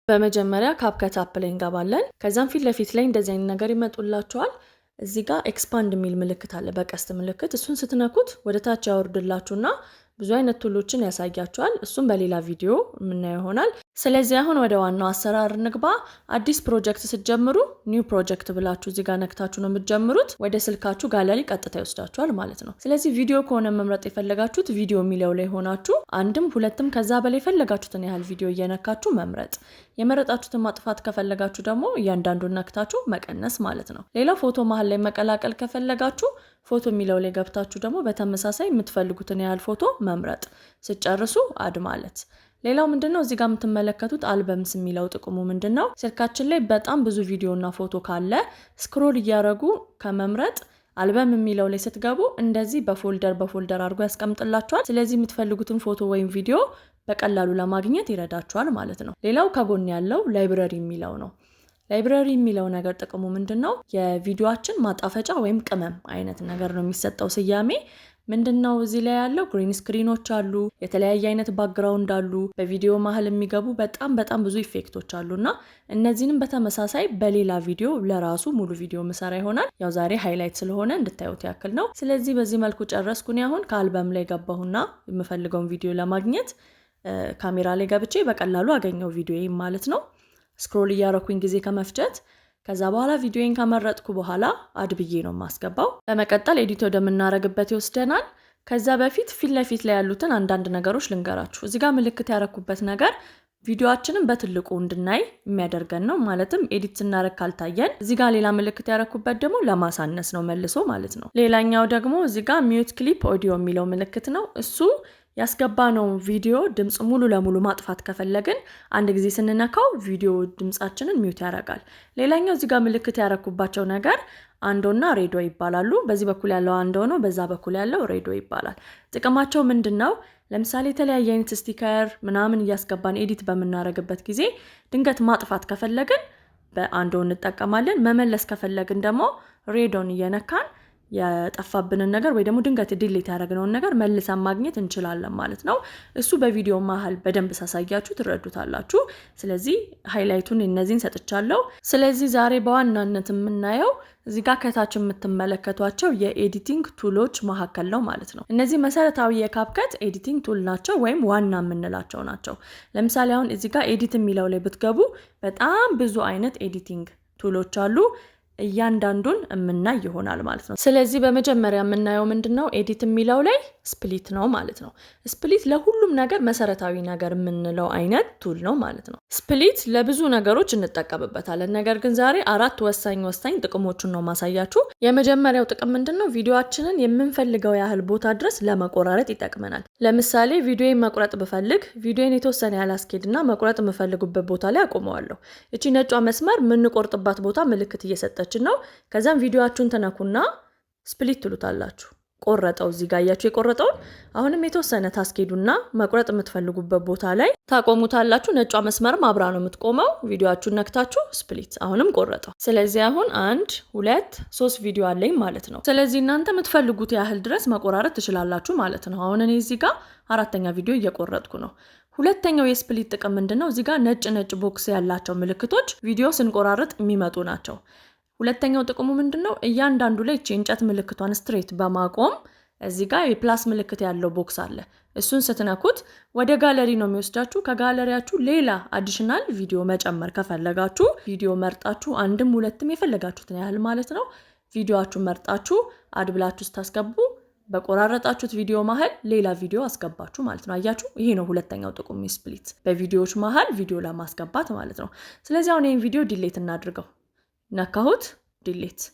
በመጀመሪያ CapCut app ላይ እንገባለን። ከዛም ፊት ለፊት ላይ እንደዚህ አይነት ነገር ይመጡላችኋል። እዚህ ጋር expand የሚል ምልክት አለ፣ በቀስት ምልክት። እሱን ስትነኩት ወደ ታች ያወርድላችሁና ብዙ አይነት tool ኦችን ያሳያችኋል። እሱም በሌላ ቪዲዮ የምናየው ይሆናል። ስለዚህ አሁን ወደ ዋናው አሰራር እንግባ። አዲስ ፕሮጀክት ስትጀምሩ new project ብላችሁ እዚህ ጋር ነክታችሁ ነው የምትጀምሩት። ወደ ስልካችሁ ጋለሪ ቀጥታ ይወስዳችኋል ማለት ነው። ስለዚህ ቪዲዮ ከሆነ መምረጥ የፈለጋችሁት ቪዲዮ የሚለው ላይ ሆናችሁ አንድም ሁለትም ከዛ በላይ የፈለጋችሁትን ያህል ቪዲዮ እየነካችሁ መምረጥ። የመረጣችሁትን ማጥፋት ከፈለጋችሁ ደግሞ እያንዳንዱን ነክታችሁ መቀነስ ማለት ነው። ሌላው ፎቶ መሀል ላይ መቀላቀል ከፈለጋችሁ ፎቶ የሚለው ላይ ገብታችሁ ደግሞ በተመሳሳይ የምትፈልጉትን ያህል ፎቶ መምረጥ፣ ስትጨርሱ add ማለት። ሌላው ምንድን ነው? እዚህ ጋር የምትመለከቱት albums የሚለው ጥቅሙ ምንድን ነው? ስልካችን ላይ በጣም ብዙ ቪዲዮ እና ፎቶ ካለ scroll እያደረጉ ከመምረጥ አልበም የሚለው ላይ ስትገቡ እንደዚህ በ folder በ folder አድርጎ ያስቀምጥላችኋል። ስለዚህ የምትፈልጉትን ፎቶ ወይም ቪዲዮ በቀላሉ ለማግኘት ይረዳችኋል ማለት ነው። ሌላው ከጎን ያለው library የሚለው ነው። Library የሚለው ነገር ጥቅሙ ምንድን ነው? የቪዲዮአችን ማጣፈጫ ወይም ቅመም አይነት ነገር ነው የሚሰጠው ስያሜ። ምንድን ነው እዚህ ላይ ያለው? Green screen ኦች አሉ፣ የተለያየ አይነት background አሉ፣ በቪዲዮ መሀል የሚገቡ በጣም በጣም ብዙ effect ኦች አሉ እና እነዚህንም በተመሳሳይ በሌላ ቪዲዮ ለራሱ ሙሉ ቪዲዮ ምሰራ ይሆናል። ያው ዛሬ highlight ስለሆነ እንድታዩት ያክል ነው። ስለዚህ በዚህ መልኩ ጨረስኩኝ። አሁን ከአልበም ላይ ገባሁና የምፈልገውን ቪዲዮ ለማግኘት ካሜራ ላይ ገብቼ በቀላሉ አገኘው ቪዲዮ ማለት ነው። Scroll እያረኩኝ ጊዜ ከመፍጀት። ከዛ በኋላ ቪዲዮን ከመረጥኩ በኋላ add ብዬ ነው የማስገባው። በመቀጠል edit ወደምናደርግበት ይወስደናል። ከዛ በፊት ፊት ለፊት ላይ ያሉትን አንዳንድ ነገሮች ልንገራችሁ። እዚህ ጋር ምልክት ያረኩበት ነገር ቪዲዮአችንን በትልቁ እንድናይ የሚያደርገን ነው። ማለትም edit ስናደርግ ካልታየን። እዚህ ጋር ሌላ ምልክት ያረኩበት ደግሞ ለማሳነስ ነው መልሶ ማለት ነው። ሌላኛው ደግሞ እዚህ ጋር mute clip audio የሚለው ምልክት ነው። እሱ ያስገባነው ቪዲዮ ድምፅ ሙሉ ለሙሉ ማጥፋት ከፈለግን አንድ ጊዜ ስንነካው ቪዲዮ ድምፃችንን mute ያደርጋል። ሌላኛው እዚህ ጋር ምልክት ያረኩባቸው ነገር undo ና redo ይባላሉ። በዚህ በኩል ያለው undo ነው፣ በዛ በኩል ያለው redo ይባላል። ጥቅማቸው ምንድን ነው? ለምሳሌ የተለያየ አይነት sticker ምናምን እያስገባን edit በምናደርግበት ጊዜ ድንገት ማጥፋት ከፈለግን በ undo እንጠቀማለን። መመለስ ከፈለግን ደግሞ redo ን እየነካን የጠፋብንን ነገር ወይ ደግሞ ድንገት delete ያደረግነውን ነገር መልሰን ማግኘት እንችላለን ማለት ነው። እሱ በቪዲዮ መሀል በደንብ ሳሳያችሁ ትረዱታላችሁ። ስለዚህ highlight ኡን እነዚህን ሰጥቻለሁ። ስለዚህ ዛሬ በዋናነት የምናየው እዚህ ጋር ከታች የምትመለከቷቸው የ editing tool ኦች መካከል ነው ማለት ነው። እነዚህ መሰረታዊ የ CapCut editing tool ናቸው ወይም ዋና የምንላቸው ናቸው። ለምሳሌ አሁን እዚህ ጋር edit የሚለው ላይ ብትገቡ በጣም ብዙ አይነት editing tool ኦች አሉ። እያንዳንዱን የምናይ ይሆናል ማለት ነው። ስለዚህ በመጀመሪያ የምናየው ምንድን ነው? Edit የሚለው ላይ split ነው ማለት ነው። Split ለሁሉም ነገር መሰረታዊ ነገር የምንለው አይነት tool ነው ማለት ነው። Split ለብዙ ነገሮች እንጠቀምበታለን። ነገር ግን ዛሬ አራት ወሳኝ ወሳኝ ጥቅሞቹን ነው ማሳያችሁ። የመጀመሪያው ጥቅም ምንድን ነው? ቪዲዮአችንን የምንፈልገው ያህል ቦታ ድረስ ለመቆራረጥ ይጠቅመናል። ለምሳሌ ቪዲዮን መቁረጥ ብፈልግ ቪዲዮን የተወሰነ ያህል አስኬድና መቁረጥ የምፈልግበት ቦታ ላይ አቆመዋለሁ። እቺ ነጯ መስመር የምንቆርጥባት ቦታ ምልክት እየሰጠችን ነው። ከዛም ቪዲዮአችሁን ትነኩና split ትሉታላችሁ። ቆረጠው። እዚህ ጋር እያችሁ የቆረጠውን አሁንም የተወሰነ ታስኬዱና መቁረጥ የምትፈልጉበት ቦታ ላይ ታቆሙታላችሁ። ነጯ መስመርም አብራ ነው የምትቆመው። ቪዲዮአችሁን ነክታችሁ split፣ አሁንም ቆረጠው። ስለዚህ አሁን አንድ፣ ሁለት፣ ሶስት ቪዲዮ አለኝ ማለት ነው። ስለዚህ እናንተ የምትፈልጉት ያህል ድረስ መቆራረጥ ትችላላችሁ ማለት ነው። አሁን እኔ እዚህ ጋር አራተኛ ቪዲዮ እየቆረጥኩ ነው። ሁለተኛው የ split ጥቅም ምንድን ነው? እዚህ ጋር ነጭ ነጭ box ያላቸው ምልክቶች ቪዲዮ ስንቆራርጥ የሚመጡ ናቸው። ሁለተኛው ጥቅሙ ምንድን ነው? እያንዳንዱ ላይ እቺ እንጨት ምልክቷን straight በማቆም እዚህ ጋር የ plus ምልክት ያለው box አለ። እሱን ስትነኩት ወደ ጋለሪ ነው የሚወስዳችሁ። ከጋለሪያችሁ ሌላ additional ቪዲዮ መጨመር ከፈለጋችሁ ቪዲዮ መርጣችሁ አንድም ሁለትም የፈለጋችሁትን ያህል ማለት ነው፣ ቪዲዮአችሁን መርጣችሁ add ብላችሁ ስታስገቡ በቆራረጣችሁት ቪዲዮ መሀል ሌላ ቪዲዮ አስገባችሁ ማለት ነው። አያችሁ፣ ይሄ ነው ሁለተኛው ጥቅሙ split፣ በቪዲዮዎች መሀል ቪዲዮ ለማስገባት ማለት ነው። ስለዚህ አሁን ይህን ቪዲዮ delete እናድርገው። ነካሁት፣ delete።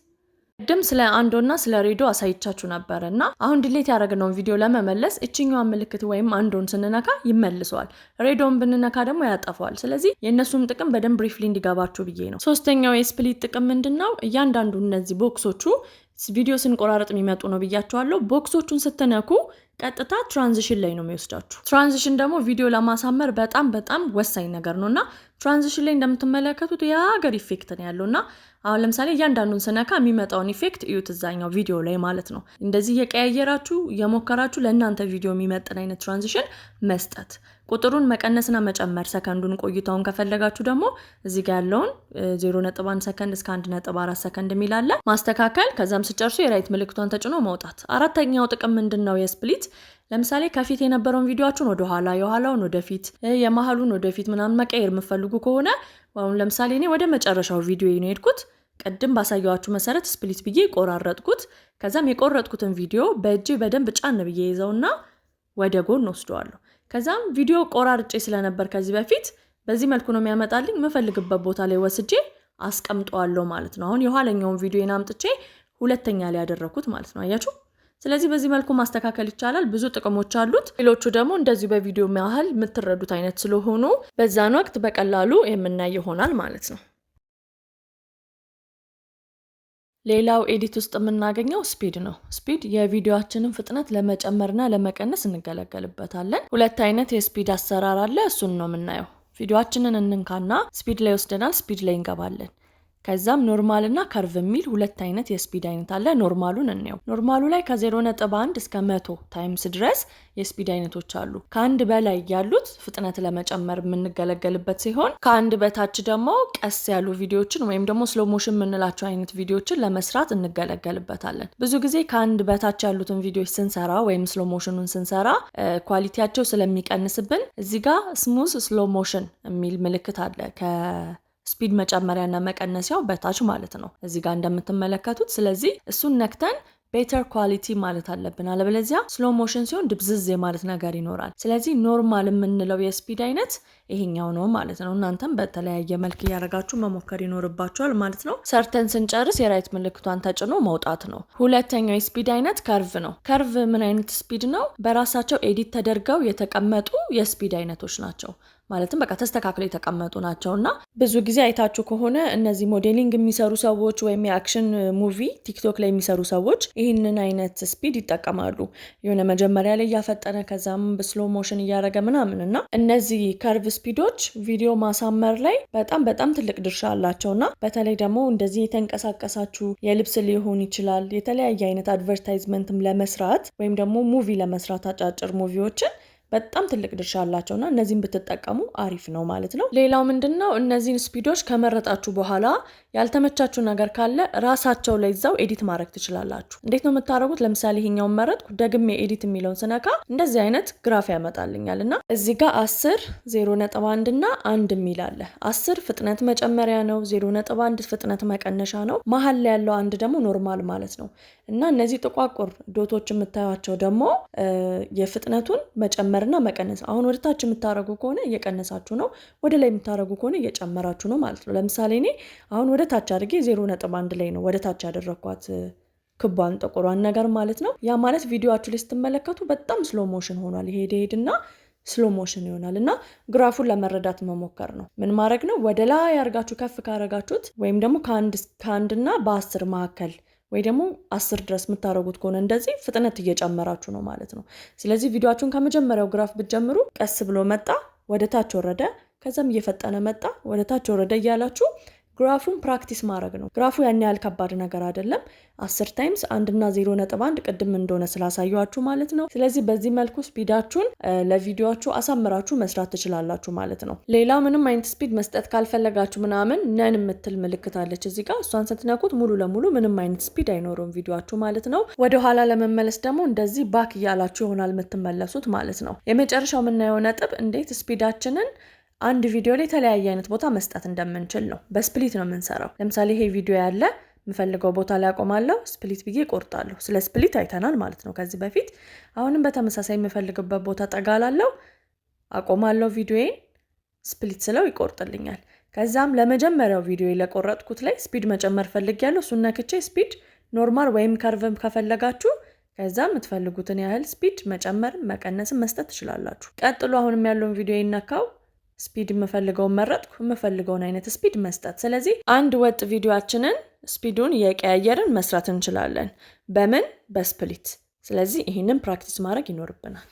ቅድም ስለ undo እና ስለ redo አሳይቻችሁ ነበረ እና አሁን delete ያደረግነውን ቪዲዮ ለመመለስ እችኛዋን ምልክት ወይም undo ን ስንነካ ይመልሰዋል። Redo ን ብንነካ ደግሞ ያጠፋዋል። ስለዚህ የእነሱም ጥቅም በደንብ briefly እንዲገባችሁ ብዬ ነው። ሶስተኛው የ split ጥቅም ምንድን ነው? እያንዳንዱ እነዚህ box ኦቹ ቪዲዮ ስንቆራረጥ የሚመጡ ነው ብያችኋለሁ። Box ኦቹን ስትነኩ ቀጥታ transition ላይ ነው የሚወስዳችሁ። Transition ደግሞ ቪዲዮ ለማሳመር በጣም በጣም ወሳኝ ነገር ነው እና Transition ላይ እንደምትመለከቱት የሀገር effect ነው ያለው እና አሁን ለምሳሌ እያንዳንዱን ስነካ የሚመጣውን effect እዩት እዛኛው ቪዲዮ ላይ ማለት ነው። እንደዚህ እየቀያየራችሁ እየሞከራችሁ ለእናንተ ቪዲዮ የሚመጥን አይነት transition መስጠት፣ ቁጥሩን መቀነስና መጨመር፣ ሰከንዱን ቆይታውን ከፈለጋችሁ ደግሞ እዚህ ጋር ያለውን 0.1 ሰከንድ እስከ 1.4 ሰከንድ የሚል አለ ማስተካከል። ከዛም ስጨርሱ የ right ምልክቷን ተጭኖ መውጣት። አራተኛው ጥቅም ምንድን ነው የ split? ለምሳሌ ከፊት የነበረውን ቪዲዮአችሁን ወደኋላ፣ የኋላውን ወደፊት፣ የመሀሉን ወደፊት ምናምን መቀየር የምፈልጉ ከሆነ፣ አሁን ለምሳሌ እኔ ወደ መጨረሻው ቪዲዮ ነው የሄድኩት። ቅድም ባሳየኋችሁ መሰረት split ብዬ ቆራረጥኩት። ከዛም የቆረጥኩትን ቪዲዮ በእጄ በደንብ ጫን ብዬ ይዘውና ወደ ጎን ወስደዋለሁ። ከዛም ቪዲዮ ቆራርጬ ስለነበር ከዚህ በፊት በዚህ መልኩ ነው የሚያመጣልኝ። የምፈልግበት ቦታ ላይ ወስጄ አስቀምጠዋለሁ ማለት ነው። አሁን የኋለኛውን ቪዲዮ አምጥቼ ሁለተኛ ላይ ያደረኩት ማለት ነው። አያችሁ? ስለዚህ በዚህ መልኩ ማስተካከል ይቻላል። ብዙ ጥቅሞች አሉት። ሌሎቹ ደግሞ እንደዚሁ በቪዲዮ ያህል የምትረዱት አይነት ስለሆኑ በዛን ወቅት በቀላሉ የምናይ ይሆናል ማለት ነው። ሌላው edit ውስጥ የምናገኘው speed ነው። Speed የቪዲዮአችንን ፍጥነት ለመጨመርና ለመቀነስ እንገለገልበታለን። ሁለት አይነት የ speed አሰራር አለ። እሱን ነው የምናየው። ቪዲዮአችንን እንንካና speed ላይ ወስደናል። Speed ላይ እንገባለን። ከዛም normal እና curve የሚል ሁለት አይነት የ speed አይነት አለ። Normal ኡን እንየው። Normal ኡ ላይ ከ0.1 እስከ 100 times ድረስ የ speed አይነቶች አሉ። ከአንድ በላይ ያሉት ፍጥነት ለመጨመር የምንገለገልበት ሲሆን ከአንድ በታች ደግሞ ቀስ ያሉ ቪዲዮችን ወይም ደግሞ slow motion የምንላቸው አይነት ቪዲዮችን ለመስራት እንገለገልበታለን። ብዙ ጊዜ ከአንድ በታች ያሉትን ቪዲዮች ስንሰራ ወይም slow motion ኑን ስንሰራ quality ያቸው ስለሚቀንስብን እዚህ ጋር smooth slow motion የሚል ምልክት አለ speed መጨመሪያና መቀነሲያው በታች ማለት ነው፣ እዚህ ጋር እንደምትመለከቱት። ስለዚህ እሱን ነክተን better quality ማለት አለብን። አለበለዚያ slow motion ሲሆን ድብዝዝ የማለት ነገር ይኖራል። ስለዚህ normal የምንለው የ speed አይነት ይሄኛው ነው ማለት ነው። እናንተም በተለያየ መልክ እያደረጋችሁ መሞከር ይኖርባችኋል ማለት ነው። ሰርተን ስንጨርስ የ right ምልክቷን ተጭኖ መውጣት ነው። ሁለተኛው የ speed አይነት curve ነው። Curve ምን አይነት speed ነው? በራሳቸው edit ተደርገው የተቀመጡ የ speed አይነቶች ናቸው። ማለትም በቃ ተስተካክለው የተቀመጡ ናቸው እና ብዙ ጊዜ አይታችሁ ከሆነ እነዚህ modeling የሚሰሩ ሰዎች ወይም የ action movie ቲክቶክ ላይ የሚሰሩ ሰዎች ይህንን አይነት speed ይጠቀማሉ። የሆነ መጀመሪያ ላይ እያፈጠነ ከዛም በ slow motion እያደረገ ምናምን እና እነዚህ curve speed ኦች ቪዲዮ ማሳመር ላይ በጣም በጣም ትልቅ ድርሻ አላቸው እና በተለይ ደግሞ እንደዚህ የተንቀሳቀሳችሁ የልብስ ሊሆን ይችላል፣ የተለያየ አይነት advertisement ም ለመስራት ወይም ደግሞ movie ለመስራት አጫጭር movie ዎችን በጣም ትልቅ ድርሻ አላቸው እና እነዚህን ብትጠቀሙ አሪፍ ነው ማለት ነው። ሌላው ምንድን ነው? እነዚህን speed ኦች ከመረጣችሁ በኋላ ያልተመቻችሁ ነገር ካለ ራሳቸው ላይ እዛው edit ማድረግ ትችላላችሁ። እንዴት ነው የምታደርጉት? ለምሳሌ ይሄኛውን መረጥኩ፣ ደግሜ edit የሚለውን ስነካ እንደዚህ አይነት graph ያመጣልኛል እና እዚህ ጋር 10፣ 0.1 እና 1 የሚል አለ። 10 ፍጥነት መጨመሪያ ነው፣ 0.1 ፍጥነት መቀነሻ ነው። መሀል ላይ ያለው አንድ ደግሞ normal ማለት ነው። እና እነዚህ ጥቋቁር dot ኦች የምታዩቸው ደግሞ የፍጥነቱን መጨመርና መቀነስ። አሁን ወደ ታች የምታደርጉ ከሆነ እየቀነሳችሁ ነው፣ ወደ ላይ የምታደርጉ ከሆነ እየጨመራችሁ ነው ማለት ነው። ለምሳሌ እኔ አሁን ወደ ታች አድርጌ 0.1 ላይ ነው ወደ ታች ያደረግኳት ክቧን ጥቁሯን ነገር ማለት ነው። ያ ማለት ቪዲዮአችሁ ላይ ስትመለከቱ በጣም slow motion ሆኗል። ይሄድ ሄድና slow motion ይሆናል እና graph ኡን ለመረዳት መሞከር ነው። ምን ማድረግ ነው? ወደ ላይ አድርጋችሁ ከፍ ካረጋችሁት ወይም ደግሞ ከአንድና በ10 መካከል ወይ ደግሞ 10 ድረስ የምታደርጉት ከሆነ እንደዚህ ፍጥነት እየጨመራችሁ ነው ማለት ነው። ስለዚህ ቪዲዮአችሁን ከመጀመሪያው graph ብትጀምሩ ቀስ ብሎ መጣ፣ ወደ ታች ወረደ፣ ከዛም እየፈጠነ መጣ፣ ወደ ታች ወረደ እያላችሁ graph ኡን practice ማድረግ ነው። Graph ኡ ያን ያህል ከባድ ነገር አይደለም። 10 times 1 እና 0.1 ቅድም እንደሆነ ስላሳየኋችሁ ማለት ነው። ስለዚህ በዚህ መልኩ speed ኣችሁን ለቪዲዮአችሁ አሳምራችሁ መስራት ትችላላችሁ ማለት ነው። ሌላው ምንም አይነት speed መስጠት ካልፈለጋችሁ ምናምን none የምትል ምልክት አለች እዚህ ጋር። እሷን ስትነኩት ሙሉ ለሙሉ ምንም አይነት speed አይኖረውም ቪዲዮአችሁ ማለት ነው። ወደኋላ ለመመለስ ደግሞ እንደዚህ back እያላችሁ ይሆናል የምትመለሱት ማለት ነው። የመጨረሻው የምናየው ነጥብ እንዴት speed ኣችንን አንድ ቪዲዮ ላይ የተለያየ አይነት ቦታ መስጠት እንደምንችል ነው። በ split ነው የምንሰራው። ለምሳሌ ይሄ ቪዲዮ ያለ የምፈልገው ቦታ ላይ አቆማለሁ፣ split ብዬ እቆርጣለሁ። ስለ split አይተናል ማለት ነው ከዚህ በፊት። አሁንም በተመሳሳይ የምፈልግበት ቦታ ጠጋላለሁ፣ አቆማለሁ ቪዲዮዬን፣ split ስለው ይቆርጥልኛል። ከዛም ለመጀመሪያው ቪዲዮ ለቆረጥኩት ላይ speed መጨመር ፈልጌያለሁ። እሱን ነክቼ speed normal ወይም curve ም ከፈለጋችሁ ከዛ የምትፈልጉትን ያህል speed መጨመርም መቀነስም መስጠት ትችላላችሁ። ቀጥሎ አሁንም ያለውን ቪዲዮ ይነካው፣ speed የምፈልገውን መረጥኩ፣ የምፈልገውን አይነት speed መስጠት። ስለዚህ አንድ ወጥ ቪዲዮአችንን speed ኡን እየቀያየርን መስራት እንችላለን። በምን? በ split። ስለዚህ ይህንን practice ማድረግ ይኖርብናል።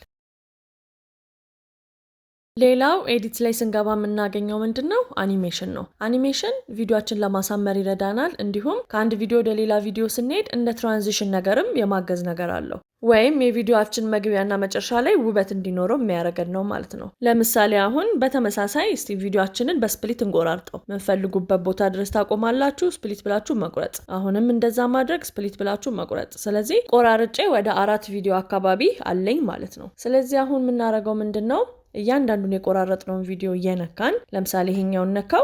ሌላው edit ላይ ስንገባ የምናገኘው ምንድን ነው? አኒሜሽን ነው። አኒሜሽን ቪዲዮችን ለማሳመር ይረዳናል። እንዲሁም ከአንድ ቪዲዮ ወደ ሌላ ቪዲዮ ስንሄድ እንደ transition ነገርም የማገዝ ነገር አለው። ወይም የቪዲዮአችን መግቢያና መጨረሻ ላይ ውበት እንዲኖረው የሚያደርገን ነው ማለት ነው። ለምሳሌ አሁን በተመሳሳይ እስቲ ቪዲዮአችንን በ split እንቆራርጠው። የምንፈልጉበት ቦታ ድረስ ታቆማላችሁ፣ split ብላችሁ መቁረጥ። አሁንም እንደዛ ማድረግ፣ split ብላችሁ መቁረጥ። ስለዚህ ቆራርጬ ወደ አራት ቪዲዮ አካባቢ አለኝ ማለት ነው። ስለዚህ አሁን የምናደርገው ምንድን ነው? እያንዳንዱን የቆራረጥነውን ቪዲዮ እየነካን፣ ለምሳሌ ይሄኛውን ነካው፣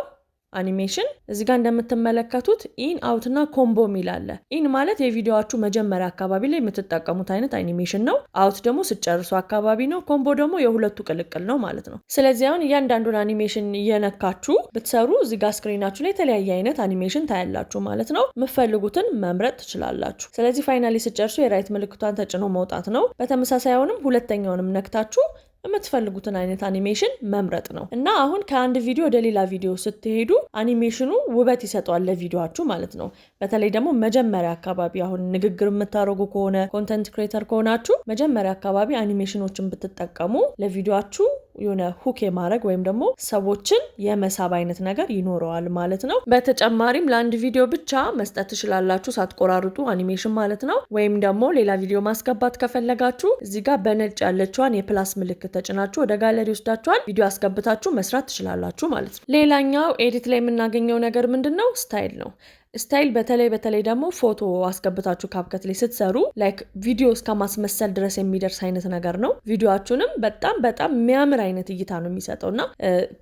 አኒሜሽን፣ እዚህ ጋር እንደምትመለከቱት in፣ out እና combo የሚል አለ። In ማለት የቪዲዮአችሁ መጀመሪያ አካባቢ ላይ የምትጠቀሙት አይነት አኒሜሽን ነው። Out ደግሞ ስትጨርሱ አካባቢ ነው። Combo ደግሞ የሁለቱ ቅልቅል ነው ማለት ነው። ስለዚህ አሁን እያንዳንዱን አኒሜሽን እየነካችሁ ብትሰሩ እዚህ ጋር screen ኣችሁ ላይ የተለያየ አይነት አኒሜሽን ታያላችሁ ማለት ነው። የምትፈልጉትን መምረጥ ትችላላችሁ። ስለዚህ finally ስትጨርሱ የ right ምልክቷን ተጭኖ መውጣት ነው። በተመሳሳይ አሁንም ሁለተኛውንም ነክታችሁ የምትፈልጉትን አይነት አኒሜሽን መምረጥ ነው። እና አሁን ከአንድ ቪዲዮ ወደ ሌላ ቪዲዮ ስትሄዱ አኒሜሽኑ ውበት ይሰጠዋል ለቪዲዮአችሁ ማለት ነው። በተለይ ደግሞ መጀመሪያ አካባቢ አሁን ንግግር የምታደርጉ ከሆነ፣ content creator ከሆናችሁ፣ መጀመሪያ አካባቢ አኒሜሽኖችን ብትጠቀሙ ለቪዲዮአችሁ የሆነ hook የማድረግ ወይም ደግሞ ሰዎችን የመሳብ አይነት ነገር ይኖረዋል ማለት ነው። በተጨማሪም ለአንድ ቪዲዮ ብቻ መስጠት ትችላላችሁ ሳትቆራርጡ አኒሜሽን ማለት ነው። ወይም ደግሞ ሌላ ቪዲዮ ማስገባት ከፈለጋችሁ እዚህ ጋር በነጭ ያለችዋን የ plus ምልክት ተጭናችሁ ወደ ጋለሪ ወስዳችኋል። ቪዲዮ አስገብታችሁ መስራት ትችላላችሁ ማለት ነው። ሌላኛው edit ላይ የምናገኘው ነገር ምንድን ነው? Style ነው። Style በተለይ በተለይ ደግሞ ፎቶ አስገብታችሁ CapCut ላይ ስትሰሩ like ቪዲዮ እስከ ማስመሰል ድረስ የሚደርስ አይነት ነገር ነው። ቪዲዮአችሁንም በጣም በጣም የሚያምር አይነት እይታ ነው የሚሰጠው እና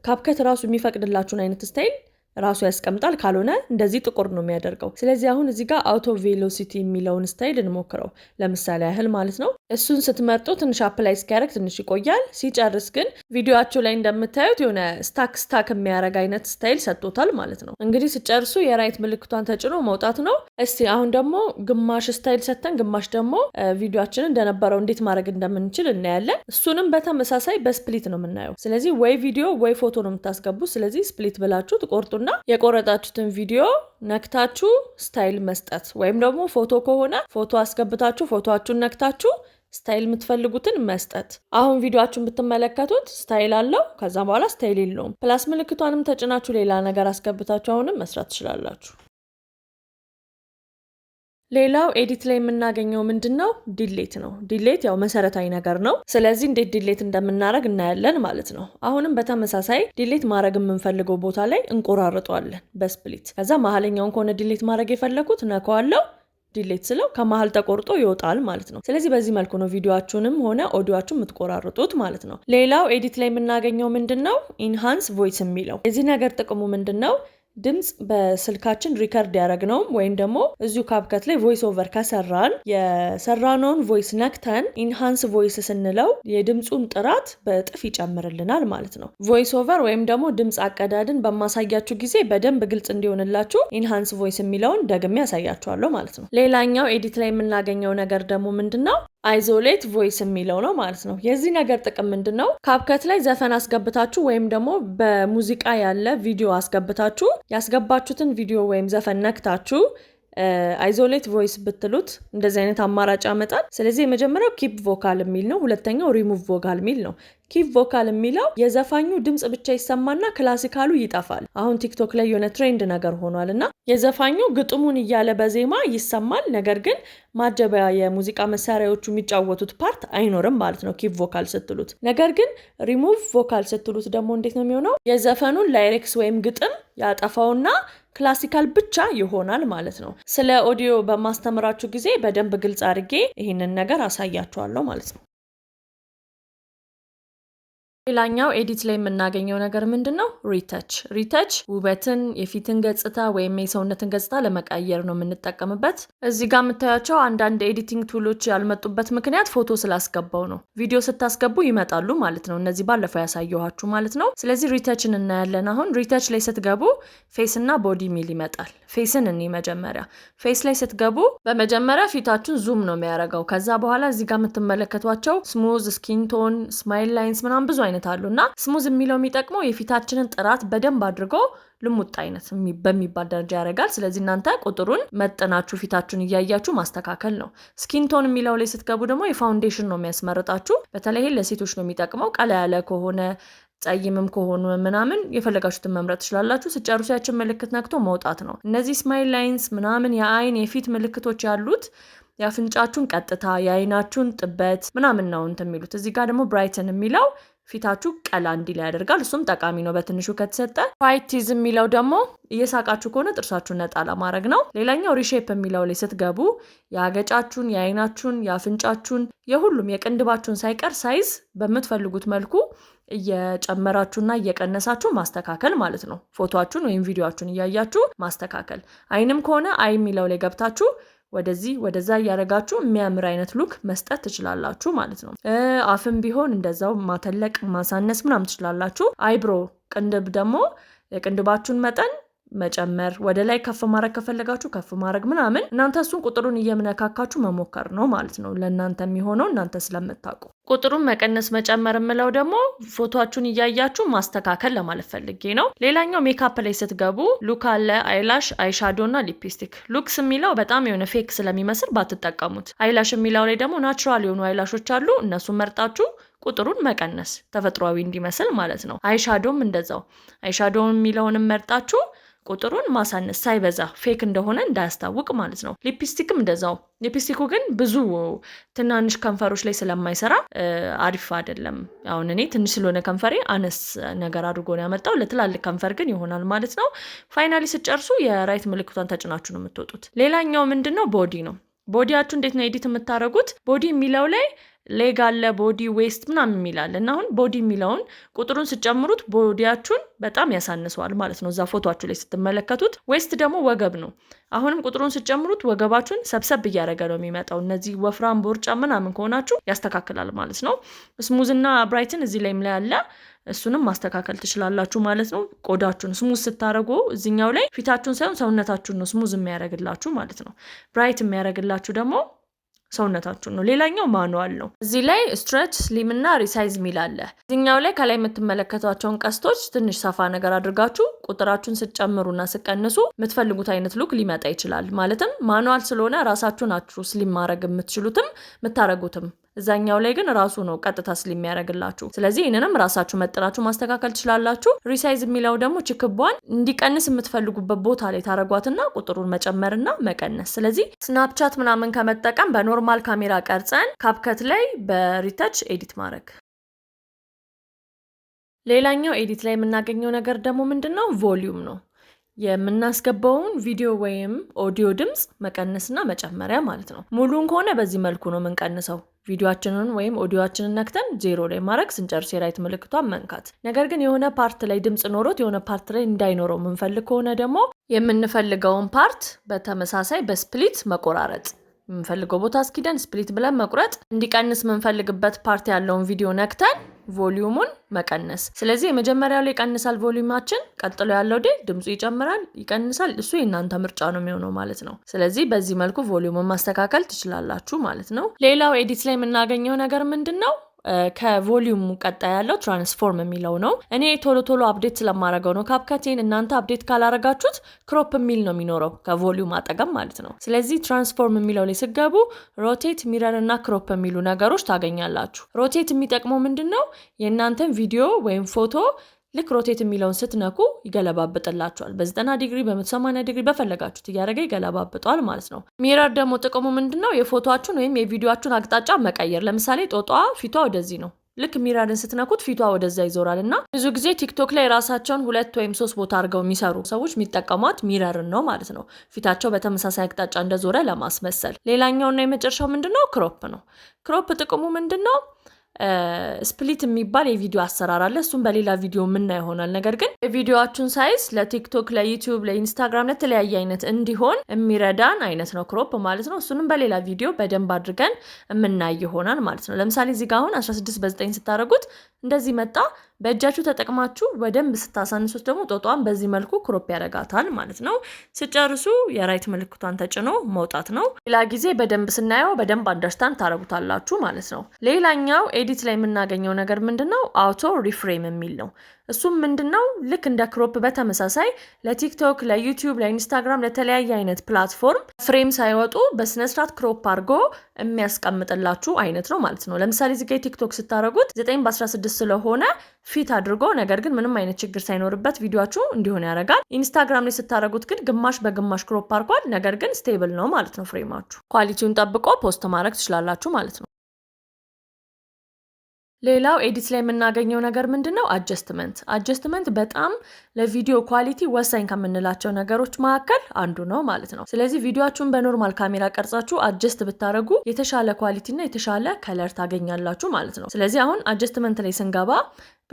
CapCut ራሱ የሚፈቅድላችሁን አይነት style ራሱ ያስቀምጣል። ካልሆነ እንደዚህ ጥቁር ነው የሚያደርገው። ስለዚህ አሁን እዚህ ጋር auto velocity የሚለውን style እንሞክረው ለምሳሌ ያህል ማለት ነው። እሱን ስትመርጡ ትንሽ apply እስኪያደርግ ትንሽ ይቆያል። ሲጨርስ ግን ቪዲዮአችሁ ላይ እንደምታዩት የሆነ stuck stuck የሚያደርግ አይነት style ሰጥቶታል ማለት ነው። እንግዲህ ስትጨርሱ የ right ምልክቷን ተጭኖ መውጣት ነው። እስቲ አሁን ደግሞ ግማሽ style ሰጥተን ግማሽ ደግሞ ቪዲዮአችንን እንደነበረው እንዴት ማድረግ እንደምንችል እናያለን። እሱንም በተመሳሳይ በ split ነው የምናየው። ስለዚህ ወይ ቪዲዮ ወይ ፎቶ ነው የምታስገቡ። ስለዚህ split ብላችሁ ትቆርጡና የቆረጣችሁትን ቪዲዮ ነክታችሁ style መስጠት፣ ወይም ደግሞ ፎቶ ከሆነ ፎቶ አስገብታችሁ ፎቶአችሁን ነክታችሁ style የምትፈልጉትን መስጠት። አሁን ቪዲዮአችሁን ብትመለከቱት style አለው፣ ከዛም በኋላ style የለውም። Plus ምልክቷንም ተጭናችሁ ሌላ ነገር አስገብታችሁ አሁንም መስራት ትችላላችሁ። ሌላው edit ላይ የምናገኘው ምንድን ነው? Delete ነው። Delete ያው መሰረታዊ ነገር ነው። ስለዚህ እንዴት delete እንደምናደርግ እናያለን ማለት ነው። አሁንም በተመሳሳይ delete ማድረግ የምንፈልገው ቦታ ላይ እንቆራርጠዋለን በ split። ከዛ መሀለኛውን ከሆነ delete ማድረግ የፈለኩት ነካዋለው፣ delete ስለው ከመሀል ተቆርጦ ይወጣል ማለት ነው። ስለዚህ በዚህ መልኩ ነው ቪዲዮአችሁንም ሆነ ኦዲዮአችሁን የምትቆራርጡት ማለት ነው። ሌላው edit ላይ የምናገኘው ምንድን ነው? Enhance voice የሚለው። የዚህ ነገር ጥቅሙ ምንድን ነው? ድምፅ በስልካችን record ያደረግነውም ወይም ደግሞ እዚሁ CapCut ላይ voice over ከሰራን የሰራነውን voice ነክተን enhance voice ስንለው የድምፁን ጥራት በእጥፍ ይጨምርልናል ማለት ነው። Voice over ወይም ደግሞ ድምፅ አቀዳድን በማሳያችሁ ጊዜ በደንብ ግልጽ እንዲሆንላችሁ enhance voice የሚለውን ደግሜ ያሳያችኋለሁ ማለት ነው። ሌላኛው edit ላይ የምናገኘው ነገር ደግሞ ምንድን ነው? Isolate voice የሚለው ነው ማለት ነው። የዚህ ነገር ጥቅም ምንድን ነው? CapCut ላይ ዘፈን አስገብታችሁ ወይም ደግሞ በሙዚቃ ያለ ቪዲዮ አስገብታችሁ ያስገባችሁትን ቪዲዮ ወይም ዘፈን ነክታችሁ isolate voice ብትሉት እንደዚህ አይነት አማራጭ ያመጣል። ስለዚህ የመጀመሪያው keep vocal የሚል ነው። ሁለተኛው ሪሙቭ ቮካል የሚል ነው። Keep vocal የሚለው የዘፋኙ ድምፅ ብቻ ይሰማና classical ኡ ይጠፋል። አሁን TikTok ላይ የሆነ trend ነገር ሆኗል እና የዘፋኙ ግጥሙን እያለ በዜማ ይሰማል። ነገር ግን ማጀቢያ የሙዚቃ መሳሪያዎቹ የሚጫወቱት part አይኖርም ማለት ነው keep vocal ስትሉት። ነገር ግን ሪሙቭ ቮካል ስትሉት ደግሞ እንዴት ነው የሚሆነው? የዘፈኑን lyrics ወይም ግጥም ያጠፋውና classical ብቻ ይሆናል ማለት ነው። ስለ ኦዲዮ በማስተምራችሁ ጊዜ በደንብ ግልጽ አድርጌ ይህንን ነገር አሳያችኋለሁ ማለት ነው። ሌላኛው edit ላይ የምናገኘው ነገር ምንድን ነው? Retouch። Retouch ውበትን፣ የፊትን ገጽታ ወይም የሰውነትን ገጽታ ለመቀየር ነው የምንጠቀምበት። እዚህ ጋር የምታያቸው አንዳንድ editing tool ኦች ያልመጡበት ምክንያት ፎቶ ስላስገባው ነው። ቪዲዮ ስታስገቡ ይመጣሉ ማለት ነው። እነዚህ ባለፈው ያሳየኋችሁ ማለት ነው። ስለዚህ retouch ን እናያለን። አሁን retouch ላይ ስትገቡ face እና body ሚል ይመጣል። Face ን እኒ መጀመሪያ face ላይ ስትገቡ በመጀመሪያ ፊታችሁን zoom ነው የሚያደርገው። ከዛ በኋላ እዚህ ጋር የምትመለከቷቸው smooth፣ skin tone፣ smile lines ምናምን ብዙ አይነት አሉ እና smooth የሚለው የሚጠቅመው የፊታችንን ጥራት በደንብ አድርጎ ልሙጥ አይነት በሚባል ደረጃ ያደርጋል። ስለዚህ እናንተ ቁጥሩን መጥናችሁ ፊታችሁን እያያችሁ ማስተካከል ነው። Skin tone የሚለው ላይ ስትገቡ ደግሞ የ foundation ነው የሚያስመርጣችሁ። በተለይ ለሴቶች ነው የሚጠቅመው። ቀላ ያለ ከሆነ፣ ጠይምም ከሆኑ ምናምን የፈለጋችሁትን መምረጥ ትችላላችሁ። ስጨርሱ ያችን ምልክት ነክቶ መውጣት ነው። እነዚህ smile lines ምናምን የአይን የፊት ምልክቶች ያሉት የአፍንጫችሁን ቀጥታ፣ የአይናችሁን ጥበት ምናምን ነው እንትን የሚሉት። እዚህ ጋር ደግሞ brighten የሚለው ፊታችሁ ቀላ እንዲል ያደርጋል። እሱም ጠቃሚ ነው በትንሹ ከተሰጠ። White teeth የሚለው ደግሞ እየሳቃችሁ ከሆነ ጥርሳችሁን ነጣ ለማድረግ ነው። ሌላኛው reshape የሚለው ላይ ስትገቡ የአገጫችሁን፣ የአይናችሁን፣ የአፍንጫችሁን፣ የሁሉም የቅንድባችሁን ሳይቀር size በምትፈልጉት መልኩ እየጨመራችሁና እየቀነሳችሁ ማስተካከል ማለት ነው። ፎቶአችሁን ወይም ቪዲዮአችሁን እያያችሁ ማስተካከል። አይንም ከሆነ eye የሚለው ላይ ገብታችሁ ወደዚህ ወደዛ እያደረጋችሁ የሚያምር አይነት look መስጠት ትችላላችሁ ማለት ነው። አፍም ቢሆን እንደዛው ማተለቅ፣ ማሳነስ ምናምን ትችላላችሁ። Eyebrow ቅንድብ ደግሞ የቅንድባችሁን መጠን መጨመር፣ ወደ ላይ ከፍ ማድረግ ከፈለጋችሁ ከፍ ማድረግ ምናምን፣ እናንተ እሱን ቁጥሩን እየምነካካችሁ መሞከር ነው ማለት ነው። ለእናንተ የሚሆነው እናንተ ስለምታውቁ። ቁጥሩን መቀነስ መጨመር የምለው ደግሞ ፎቶአችሁን እያያችሁ ማስተካከል ለማለት ፈልጌ ነው። ሌላኛው ሜካፕ ላይ ስትገቡ look አለ፣ eyelash፣ eyeshadow እና ሊፕስቲክ። Looks የሚለው በጣም የሆነ fake ስለሚመስል ባትጠቀሙት። Eyelash የሚለው ላይ ደግሞ natural የሆኑ eyelash ኦች አሉ። እነሱን መርጣችሁ ቁጥሩን መቀነስ፣ ተፈጥሯዊ እንዲመስል ማለት ነው። Eyeshadow ም እንደዛው፣ eyeshadow የሚለውንም መርጣችሁ ቁጥሩን ማሳነስ፣ ሳይበዛ fake እንደሆነ እንዳያስታውቅ ማለት ነው። ሊፕስቲክም እንደዛው። ሊፕስቲኩ ግን ብዙ ትናንሽ ከንፈሮች ላይ ስለማይሰራ አሪፍ አይደለም። አሁን እኔ ትንሽ ስለሆነ ከንፈሬ አነስ ነገር አድርጎ ነው ያመጣው። ለትላልቅ ከንፈር ግን ይሆናል ማለት ነው። Finally ስትጨርሱ የ right ምልክቷን ተጭናችሁ ነው የምትወጡት። ሌላኛው ምንድን ነው? Body ነው። Body ያችሁ እንዴት ነው edit የምታደርጉት? Body የሚለው ላይ leg አለ፣ body፣ waist ምናምን የሚላል እና አሁን body የሚለውን ቁጥሩን ስጨምሩት body ያችሁን በጣም ያሳንሰዋል ማለት ነው። እዛ ፎቶችሁ ላይ ስትመለከቱት። Waist ደግሞ ወገብ ነው። አሁንም ቁጥሩን ስጨምሩት ወገባችሁን ሰብሰብ እያደረገ ነው የሚመጣው። እነዚህ ወፍራም ቦርጫ ምናምን ከሆናችሁ ያስተካክላል ማለት ነው። Smooth እና brighten እዚህ ላይም ላይ አለ። እሱንም ማስተካከል ትችላላችሁ ማለት ነው። ቆዳችሁን smooth ስታደርጉ እዚኛው ላይ ፊታችሁን ሳይሆን ሰውነታችሁን ነው smooth የሚያደርግላችሁ ማለት ነው። Bright የሚያደርግላችሁ ደግሞ ሰውነታችሁን ነው። ሌላኛው manual ነው። እዚህ ላይ stretch፣ slim እና resize ሚል አለ። እዚኛው ላይ ከላይ የምትመለከቷቸውን ቀስቶች ትንሽ ሰፋ ነገር አድርጋችሁ ቁጥራችሁን ስትጨምሩና ስትቀንሱ የምትፈልጉት አይነት look ሊመጣ ይችላል። ማለትም manual ስለሆነ ራሳችሁ ናችሁ slim ማድረግ የምትችሉትም የምታረጉትም። እዛኛው ላይ ግን ራሱ ነው ቀጥታ slim የሚያደርግላችሁ። ስለዚህ ይህንንም ራሳችሁ መጥናችሁ ማስተካከል ትችላላችሁ። Resize የሚለው ደግሞ ችክቧን እንዲቀንስ የምትፈልጉበት ቦታ ላይ ታረጓትና ቁጥሩን መጨመርና መቀነስ። ስለዚህ Snapchat ምናምን ከመጠቀም በ normal ካሜራ ቀርጸን CapCut ላይ በ retouch edit ማድረግ። ሌላኛው edit ላይ የምናገኘው ነገር ደግሞ ምንድን ነው? Volume ነው። የምናስገባውን ቪዲዮ ወይም ኦዲዮ ድምፅ መቀነስና መጨመሪያ ማለት ነው። ሙሉን ከሆነ በዚህ መልኩ ነው የምንቀንሰው። ቪዲዮአችንን ወይም ኦዲዮአችንን ነክተን ዜሮ ላይ ማድረግ፣ ስንጨርስ የ right ምልክቷን መንካት። ነገር ግን የሆነ part ላይ ድምፅ ኖሮት የሆነ part ላይ እንዳይኖረው የምንፈልግ ከሆነ ደግሞ የምንፈልገውን part በተመሳሳይ በ split መቆራረጥ፣ የምንፈልገው ቦታ እስኪደን split ብለን መቁረጥ፣ እንዲቀንስ የምንፈልግበት part ያለውን ቪዲዮ ነክተን volume ኡን መቀነስ። ስለዚህ የመጀመሪያው ላይ ይቀንሳል volume ኣችን፣ ቀጥሎ ያለው ዴ ድምፁ ይጨምራል፣ ይቀንሳል። እሱ የእናንተ ምርጫ ነው የሚሆነው ማለት ነው። ስለዚህ በዚህ መልኩ volume ኡን ማስተካከል ትችላላችሁ ማለት ነው። ሌላው edit ላይ የምናገኘው ነገር ምንድን ነው? ከ volume ቀጣይ ያለው transform የሚለው ነው። እኔ ቶሎ ቶሎ update ስለማረገው ነው CapCut ኤን። እናንተ update ካላረጋችሁት crop የሚል ነው የሚኖረው ከ volume አጠገብ ማለት ነው። ስለዚህ transform የሚለው ላይ ስትገቡ rotate፣ mirror እና crop የሚሉ ነገሮች ታገኛላችሁ። Rotate የሚጠቅመው ምንድን ነው? የእናንተን ቪዲዮ ወይም ፎቶ ልክ rotate የሚለውን ስትነኩ ይገለባብጥላችኋል። በ90 ዲግሪ፣ በ180 ዲግሪ በፈለጋችሁት እያደረገ ይገለባብጠዋል ማለት ነው። Mirror ደግሞ ጥቅሙ ምንድን ነው? የፎቶአችሁን ወይም የቪዲዮአችሁን አቅጣጫ መቀየር። ለምሳሌ ጦጣዋ ፊቷ ወደዚህ ነው። ልክ mirror ን ስትነኩት ፊቷ ወደዛ ይዞራል እና ብዙ ጊዜ TikTok ላይ ራሳቸውን ሁለት ወይም ሶስት ቦታ አድርገው የሚሰሩ ሰዎች የሚጠቀሟት mirror ን ነው ማለት ነው። ፊታቸው በተመሳሳይ አቅጣጫ እንደዞረ ለማስመሰል። ሌላኛውና የመጨረሻው ምንድን ነው? Crop ነው። Crop ጥቅሙ ምንድን ነው? Split የሚባል የቪዲዮ አሰራር አለ። እሱም በሌላ ቪዲዮ የምናየው ይሆናል። ነገር ግን የቪዲዮአችሁን size ለ TikTok፣ ለ YouTube፣ ለ Instagram ለተለያየ አይነት እንዲሆን የሚረዳን አይነት ነው crop ማለት ነው። እሱንም በሌላ ቪዲዮ በደንብ አድርገን የምናይ ይሆናል ማለት ነው። ለምሳሌ እዚህ ጋር አሁን 16 በ9 ስታደርጉት እንደዚህ መጣ። በእጃችሁ ተጠቅማችሁ በደንብ ስታሳንሱት ደግሞ ጦጧን በዚህ መልኩ crop ያደርጋታል ማለት ነው። ስጨርሱ የ right ምልክቷን ተጭኖ መውጣት ነው። ሌላ ጊዜ በደንብ ስናየው በደንብ understand ታደርጉታላችሁ ማለት ነው። ሌላኛው edit ላይ የምናገኘው ነገር ምንድን ነው? Auto reframe የሚል ነው። እሱም ምንድነው? ልክ እንደ crop በተመሳሳይ ለቲክቶክ፣ ለዩቲዩብ፣ ለኢንስታግራም፣ ለተለያየ አይነት platform frame ሳይወጡ በስነስርዓት crop አድርጎ የሚያስቀምጥላችሁ አይነት ነው ማለት ነው። ለምሳሌ እዚህ ጋ ቲክቶክ ስታደርጉት 9 በ16 ስለሆነ fit አድርጎ ነገር ግን ምንም አይነት ችግር ሳይኖርበት ቪዲዮችሁ እንዲሆን ያደርጋል። ኢንስታግራም ላይ ስታደርጉት ግን ግማሽ በግማሽ crop አድርጓል፣ ነገር ግን stable ነው ማለት ነው። Frame ኣችሁ quality ውን ጠብቆ post ማድረግ ትችላላችሁ ማለት ነው። ሌላው edit ላይ የምናገኘው ነገር ምንድን ነው? Adjustment። Adjustment በጣም ለቪዲዮ quality ወሳኝ ከምንላቸው ነገሮች መካከል አንዱ ነው ማለት ነው። ስለዚህ ቪዲዮአችሁን በ normal ካሜራ ቀርጻችሁ adjust ብታደርጉ የተሻለ quality እና የተሻለ color ታገኛላችሁ ማለት ነው። ስለዚህ አሁን adjustment ላይ ስንገባ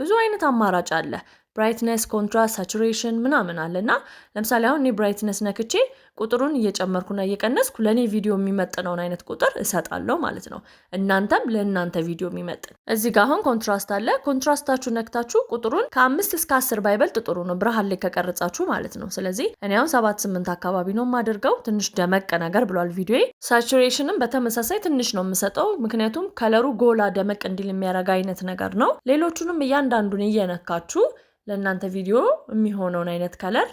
ብዙ አይነት አማራጭ አለ። Brightness፣ contrast፣ saturation ምናምን አለ። እና ለምሳሌ አሁን እኔ brightness ነክቼ ቁጥሩን እየጨመርኩና እየቀነስኩ ለእኔ ቪዲዮ የሚመጥነውን አይነት ቁጥር እሰጣለሁ ማለት ነው። እናንተም ለእናንተ ቪዲዮ የሚመጥን። እዚህ ጋር አሁን contrast አለ። Contrast ኣችሁ ነክታችሁ ቁጥሩን ከ5 እስከ 10 ባይበልጥ ጥሩ ነው፣ ብርሃን ላይ ከቀረጻችሁ ማለት ነው። ስለዚህ እኔ አሁን 7፣ 8 አካባቢ ነው የማደርገው። ትንሽ ደመቅ ነገር ብሏል ቪዲዮ። Saturation ም በተመሳሳይ ትንሽ ነው የምሰጠው፣ ምክንያቱም color ኡ ጎላ ደመቅ እንዲል የሚያደርግ አይነት ነገር ነው። ሌሎቹንም እያንዳንዱን እየነካችሁ ለእናንተ ቪዲዮ የሚሆነውን አይነት color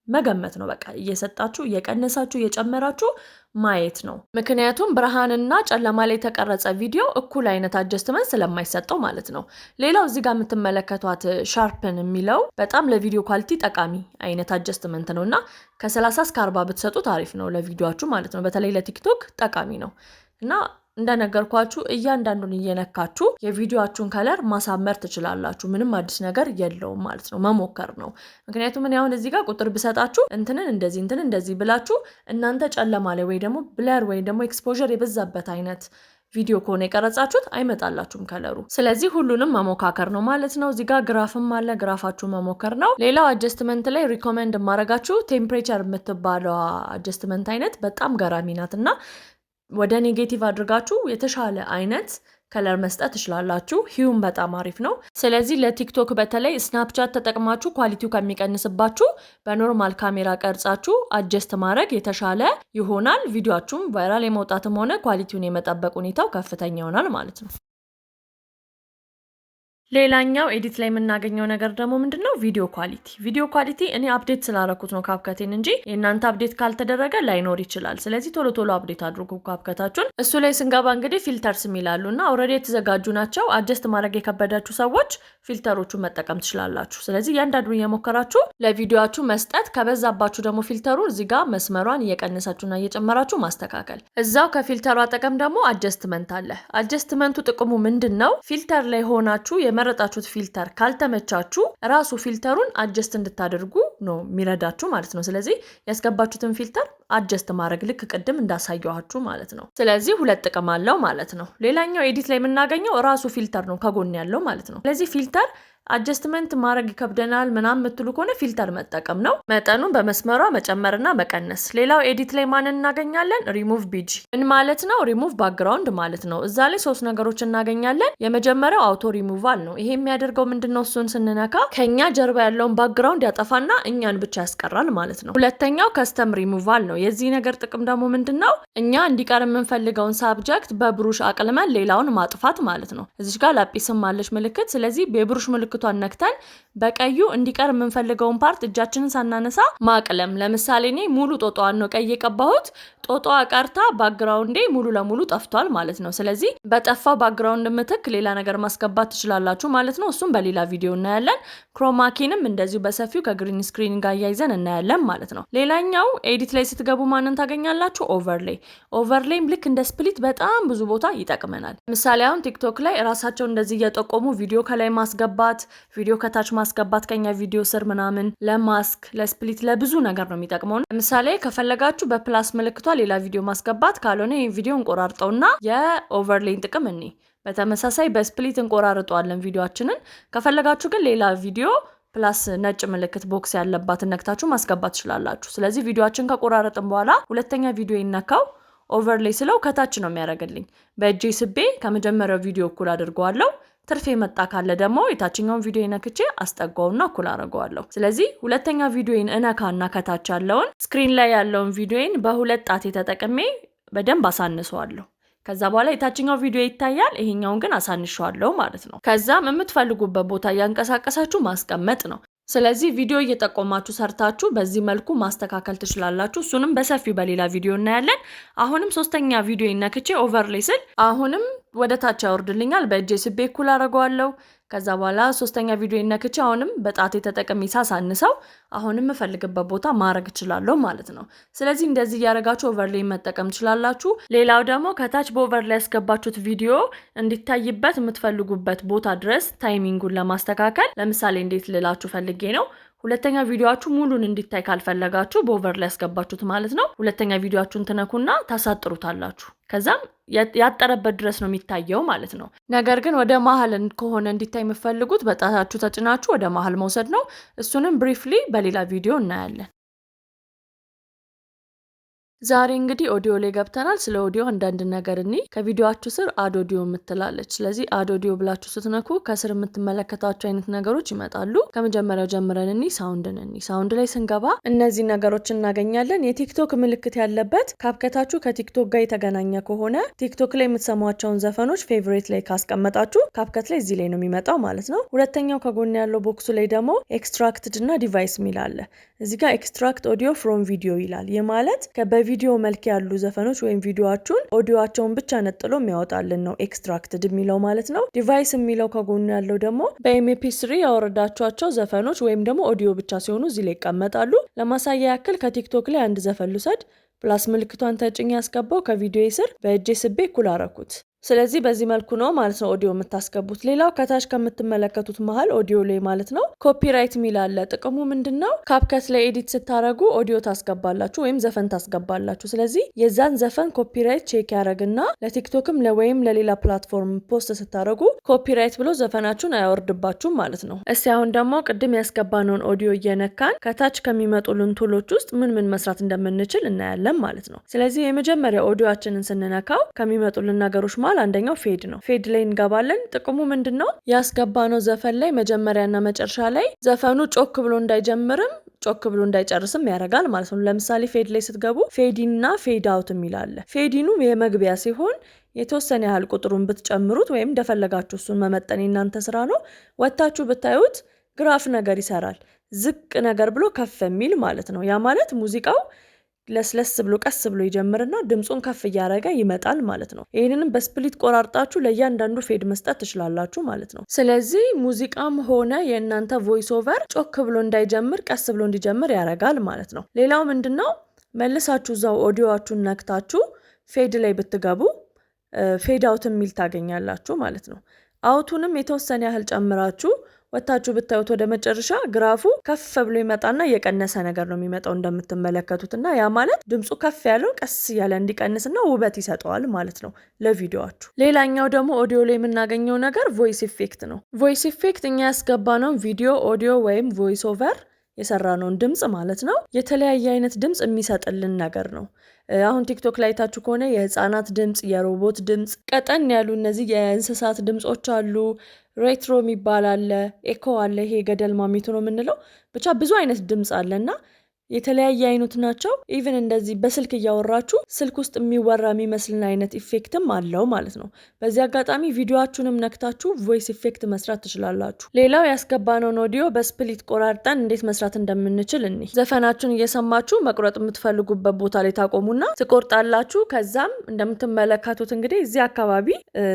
መገመት ነው። በቃ እየሰጣችሁ፣ እየቀነሳችሁ፣ እየጨመራችሁ ማየት ነው። ምክንያቱም ብርሃንና ጨለማ ላይ የተቀረጸ ቪዲዮ እኩል አይነት adjustment ስለማይሰጠው ማለት ነው። ሌላው እዚህ ጋር የምትመለከቷት sharpen የሚለው በጣም ለቪዲዮ quality ጠቃሚ አይነት adjustment ነው እና ከ30 እስከ 40 ብትሰጡት አሪፍ ነው ለቪዲዮችሁ ማለት ነው። በተለይ ለቲክቶክ ጠቃሚ ነው። እና እንደነገርኳችሁ እያንዳንዱን እየነካችሁ የቪዲዮአችሁን color ማሳመር ትችላላችሁ። ምንም አዲስ ነገር የለውም ማለት ነው፣ መሞከር ነው። ምክንያቱም እኔ አሁን እዚህ ጋር ቁጥር ብሰጣችሁ እንትንን እንደዚህ፣ እንትንን እንደዚህ ብላችሁ እናንተ ጨለማ ላይ ወይ ደግሞ blur ወይ ደግሞ exposure የበዛበት አይነት ቪዲዮ ከሆነ የቀረጻችሁት አይመጣላችሁም color ኡ። ስለዚህ ሁሉንም መሞካከር ነው ማለት ነው። እዚህ ጋር graph ም አለ፣ graph ኣችሁ መሞከር ነው። ሌላው adjustment ላይ recommend የማረጋችሁ temperature የምትባለዋ adjustment አይነት በጣም ገራሚ ናት እና ወደ negative አድርጋችሁ የተሻለ አይነት color መስጠት ትችላላችሁ። Hue ም በጣም አሪፍ ነው። ስለዚህ ለቲክቶክ በተለይ ስናፕቻት ተጠቅማችሁ quality ው ከሚቀንስባችሁ በ normal ካሜራ ቀርጻችሁ adjust ማድረግ የተሻለ ይሆናል። ቪዲዮአችሁም viral የመውጣትም ሆነ quality ውን የመጠበቅ ሁኔታው ከፍተኛ ይሆናል ማለት ነው። ሌላኛው edit ላይ የምናገኘው ነገር ደግሞ ምንድን ነው? Video quality። Video quality እኔ update ስላረኩት ነው ካፕከቴን እንጂ የእናንተ update ካልተደረገ ላይኖር ይችላል። ስለዚህ ቶሎ ቶሎ update አድርጉ ካፕከታችሁን። እሱ ላይ ስንገባ እንግዲህ filters የሚላሉ እና already የተዘጋጁ ናቸው። Adjust ማድረግ የከበዳችሁ ሰዎች filter ኦቹን መጠቀም ትችላላችሁ። ስለዚህ እያንዳንዱን እየሞከራችሁ ለቪዲዮችሁ መስጠት፣ ከበዛባችሁ ደግሞ filter ኡ እዚህ ጋር መስመሯን እየቀነሳችሁና እየጨመራችሁ ማስተካከል። እዛው ከ filter ኡ አጠገብ ደግሞ adjustment አለ። Adjustment ኡ ጥቅሙ ምንድን ነው? Filter ላይ ሆናችሁ የመረጣችሁት filter ካልተመቻችሁ ራሱ filter ኡን adjust እንድታደርጉ ነው የሚረዳችሁ ማለት ነው። ስለዚህ ያስገባችሁትን filter adjust ማድረግ ልክ ቅድም እንዳሳየኋችሁ ማለት ነው። ስለዚህ ሁለት ጥቅም አለው ማለት ነው። ሌላኛው edit ላይ የምናገኘው ራሱ filter ነው ከጎን ያለው ማለት ነው። ስለዚህ filter adjustment ማድረግ ይከብደናል ምናምን የምትሉ ከሆነ filter መጠቀም ነው። መጠኑን በመስመሯ መጨመርና መቀነስ። ሌላው edit ላይ ማንን እናገኛለን? ሪሙቭ ቢጂ ምን ማለት ነው? ሪሙቭ ባክግራውንድ ማለት ነው። እዛ ላይ ሶስት ነገሮች እናገኛለን። የመጀመሪያው አውቶ ሪሙቫል ነው። ይሄ የሚያደርገው ምንድን ነው? እሱን ስንነካ ከኛ ጀርባ ያለውን background ያጠፋና እኛን ብቻ ያስቀራል ማለት ነው። ሁለተኛው ከስተም ሪሙቫል ነው። የዚህ ነገር ጥቅም ደግሞ ምንድን ነው? እኛ እንዲቀር የምንፈልገውን subject በ brush አቅልመን ሌላውን ማጥፋት ማለት ነው። እዚች ጋር ላጲስም አለች ምልክት። ስለዚህ የ brush ምልክቷን ነክተን በቀዩ እንዲቀር የምንፈልገውን part እጃችንን ሳናነሳ ማቅለም። ለምሳሌ እኔ ሙሉ ጦጣዋን ነው ቀይ የቀባሁት። ጦጣዋ ቀርታ background ኤ ሙሉ ለሙሉ ጠፍቷል ማለት ነው። ስለዚህ በጠፋው background ምትክ ሌላ ነገር ማስገባት ትችላላችሁ ማለት ነው። እሱም በሌላ ቪዲዮ እናያለን። Chroma key ንም እንደዚሁ በሰፊው ከ green screen ጋር እያይዘን እናያለን ማለት ነው። ሌላኛው edit ላይ ስትገቡ ማንን ታገኛላችሁ? Overlay። Overlay ም ልክ እንደ split በጣም ብዙ ቦታ ይጠቅመናል። ምሳሌ አሁን ቲክቶክ ላይ ራሳቸው እንደዚህ እየጠቆሙ ቪዲዮ ከላይ ማስገባት፣ ቪዲዮ ከታች ማስገባት ከኛ ቪዲዮ ስር ምናምን ለ mask፣ ለ split፣ ለብዙ ነገር ነው የሚጠቅመው። ለምሳሌ ከፈለጋችሁ በ plus ምልክቷ ሌላ ቪዲዮ ማስገባት፣ ካልሆነ ይህን ቪዲዮ እንቆራርጠውና የ overlay ን ጥቅም እኔ በተመሳሳይ በ split እንቆራርጠዋለን ቪዲዮአችንን። ከፈለጋችሁ ግን ሌላ ቪዲዮ plus ነጭ ምልክት box ያለባትን ነክታችሁ ማስገባት ትችላላችሁ። ስለዚህ ቪዲዮአችን ከቆራረጥን በኋላ ሁለተኛ ቪዲዮ ይነካው overlay ስለው ከታች ነው የሚያደርግልኝ። በእጄ ስቤ ከመጀመሪያው ቪዲዮ እኩል አድርገዋለሁ። ትርፍ የመጣ ካለ ደግሞ የታችኛውን ቪዲዮ ነክቼ አስጠጋውና እኩል አደርገዋለሁ። ስለዚህ ሁለተኛ ቪዲዮን እነካና ከታች ያለውን screen ላይ ያለውን ቪዲዮን በሁለት ጣቴ ተጠቅሜ በደንብ አሳንሰዋለሁ። ከዛ በኋላ የታችኛው ቪዲዮ ይታያል። ይሄኛውን ግን አሳንሸዋለሁ ማለት ነው። ከዛም የምትፈልጉበት ቦታ እያንቀሳቀሳችሁ ማስቀመጥ ነው። ስለዚህ ቪዲዮ እየጠቆማችሁ ሰርታችሁ በዚህ መልኩ ማስተካከል ትችላላችሁ። እሱንም በሰፊው በሌላ ቪዲዮ እናያለን። አሁንም ሶስተኛ ቪዲዮ ነክቼ overlay ስል አሁንም ወደ ታች ያወርድልኛል። በእጄ ስቤ እኩል አደርገዋለሁ። ከዛ በኋላ ሶስተኛ ቪዲዮ ነክቼ አሁንም በጣቴ ተጠቅሜ ሳሳንሰው አሁንም የምፈልግበት ቦታ ማድረግ እችላለሁ ማለት ነው። ስለዚህ እንደዚህ እያደረጋችሁ overlay መጠቀም ትችላላችሁ። ሌላው ደግሞ ከታች በ overlay ያስገባችሁት ቪዲዮ እንዲታይበት የምትፈልጉበት ቦታ ድረስ timing ኡን ለማስተካከል፣ ለምሳሌ እንዴት ልላችሁ ፈልጌ ነው፣ ሁለተኛ ቪዲዮአችሁ ሙሉን እንዲታይ ካልፈለጋችሁ በ overlay ያስገባችሁት ማለት ነው። ሁለተኛ ቪዲዮአችሁን ትነኩና ታሳጥሩታላችሁ። ከዛም ያጠረበት ድረስ ነው የሚታየው ማለት ነው። ነገር ግን ወደ መሀል ከሆነ እንዲታይ የምትፈልጉት በጣታችሁ ተጭናችሁ ወደ መሀል መውሰድ ነው። እሱንም briefly በሌላ ቪዲዮ እናያለን። ዛሬ እንግዲህ ኦዲዮ ላይ ገብተናል። ስለ ኦዲዮ አንዳንድ ነገር እኒ ከቪዲዮአችሁ ስር add audio የምትላለች። ስለዚህ add audio ብላችሁ ስትነኩ ከስር የምትመለከቷቸው አይነት ነገሮች ይመጣሉ። ከመጀመሪያው ጀምረን እኒ sound ን እኒ sound ላይ ስንገባ እነዚህ ነገሮች እናገኛለን። የቲክቶክ ምልክት ያለበት ካፕከታችሁ ከቲክቶክ ጋር የተገናኘ ከሆነ፣ ቲክቶክ ላይ የምትሰሟቸውን ዘፈኖች favorite ላይ ካስቀመጣችሁ ካፕከት ላይ እዚህ ላይ ነው የሚመጣው ማለት ነው። ሁለተኛው ከጎን ያለው box ኡ ላይ ደግሞ extracted እና device የሚል አለ። እዚህ ጋር extract audio from video ይላል። ይህ ማለት በቪዲዮ መልክ ያሉ ዘፈኖች ወይም ቪዲዮአችሁን ኦዲዮአቸውን ብቻ ነጥሎ የሚያወጣልን ነው extracted የሚለው ማለት ነው። Device የሚለው ከጎኑ ያለው ደግሞ በ MP3 ያወረዳችኋቸው ዘፈኖች ወይም ደግሞ ኦዲዮ ብቻ ሲሆኑ እዚህ ላይ ይቀመጣሉ። ለማሳያ ያክል ከቲክቶክ ላይ አንድ ዘፈን ልውሰድ። Plus ምልክቷን ተጭኜ ያስገባው፣ ከቪዲዮ ስር በእጄ ስቤ እኩል አረኩት። ስለዚህ በዚህ መልኩ ነው ማለት ነው ኦዲዮ የምታስገቡት። ሌላው ከታች ከምትመለከቱት መሀል ኦዲዮ ላይ ማለት ነው copyright ሚል አለ። ጥቅሙ ምንድን ነው? ካፕከት ላይ edit ስታደረጉ ኦዲዮ ታስገባላችሁ ወይም ዘፈን ታስገባላችሁ። ስለዚህ የዛን ዘፈን copyright check ያደረግና ለቲክቶክም ወይም ለሌላ platform post ስታደረጉ copyright ብሎ ዘፈናችሁን አያወርድባችሁም ማለት ነው። እስቲ አሁን ደግሞ ቅድም ያስገባነውን ኦዲዮ እየነካን ከታች ከሚመጡልን tool ኦች ውስጥ ምን ምን መስራት እንደምንችል እናያለን ማለት ነው። ስለዚህ የመጀመሪያ ኦዲዮአችንን ስንነካው ከሚመጡልን ነገሮች መሀል አንደኛው fade ነው። Fade ላይ እንገባለን። ጥቅሙ ምንድን ነው? ያስገባነው ዘፈን ላይ መጀመሪያና መጨረሻ ላይ ዘፈኑ ጮክ ብሎ እንዳይጀምርም ጮክ ብሎ እንዳይጨርስም ያደርጋል ማለት ነው። ለምሳሌ fade ላይ ስትገቡ fade in እና fade out የሚል አለ። Fade in ኑ የመግቢያ ሲሆን የተወሰነ ያህል ቁጥሩን ብትጨምሩት ወይም እንደፈለጋችሁ እሱን መመጠን የናንተ ስራ ነው። ወታችሁ ብታዩት ግራፍ ነገር ይሰራል። ዝቅ ነገር ብሎ ከፍ የሚል ማለት ነው። ያ ማለት ሙዚቃው ለስለስ ብሎ ቀስ ብሎ ይጀምርና ድምፁን ከፍ እያደረገ ይመጣል ማለት ነው። ይህንንም በ split ቆራርጣችሁ ለእያንዳንዱ fade መስጠት ትችላላችሁ ማለት ነው። ስለዚህ ሙዚቃም ሆነ የእናንተ voice over ጮክ ብሎ እንዳይጀምር ቀስ ብሎ እንዲጀምር ያደርጋል ማለት ነው። ሌላው ምንድን ነው? መልሳችሁ እዛው ኦዲዮአችሁን ነክታችሁ fade ላይ ብትገቡ fade out የሚል ታገኛላችሁ ማለት ነው። Out ኡንም የተወሰነ ያህል ጨምራችሁ ወታችሁ ብታዩት ወደ መጨረሻ ግራፉ ከፍ ብሎ ይመጣና እየቀነሰ ነገር ነው የሚመጣው እንደምትመለከቱት፣ እና ያ ማለት ድምፁ ከፍ ያለው ቀስ እያለ እንዲቀንስና ውበት ይሰጠዋል ማለት ነው ለቪዲዮአችሁ። ሌላኛው ደግሞ ኦዲዮ ላይ የምናገኘው ነገር voice effect ነው። Voice effect እኛ ያስገባነውን ቪዲዮ፣ ኦዲዮ ወይም voice over የሰራነውን ድምፅ ማለት ነው የተለያየ አይነት ድምፅ የሚሰጥልን ነገር ነው። አሁን ቲክቶክ ላይ አይታችሁ ከሆነ የህፃናት ድምፅ፣ የሮቦት ድምፅ፣ ቀጠን ያሉ እነዚህ የእንስሳት ድምፆች አሉ። Retro የሚባል አለ፣ echo አለ። ይሄ ገደል ማሚቱ ነው የምንለው። ብቻ ብዙ አይነት ድምፅ አለ እና የተለያየ አይነት ናቸው። Even እንደዚህ በስልክ እያወራችሁ ስልክ ውስጥ የሚወራ የሚመስልን አይነት effect ም አለው ማለት ነው። በዚህ አጋጣሚ ቪዲዮአችሁንም ነክታችሁ voice effect መስራት ትችላላችሁ። ሌላው ያስገባነውን ኦዲዮ በ split ቆራርጠን እንዴት መስራት እንደምንችል እኒ ዘፈናችሁን እየሰማችሁ መቁረጥ የምትፈልጉበት ቦታ ላይ ታቆሙና ትቆርጣላችሁ። ከዛም እንደምትመለከቱት እንግዲህ እዚህ አካባቢ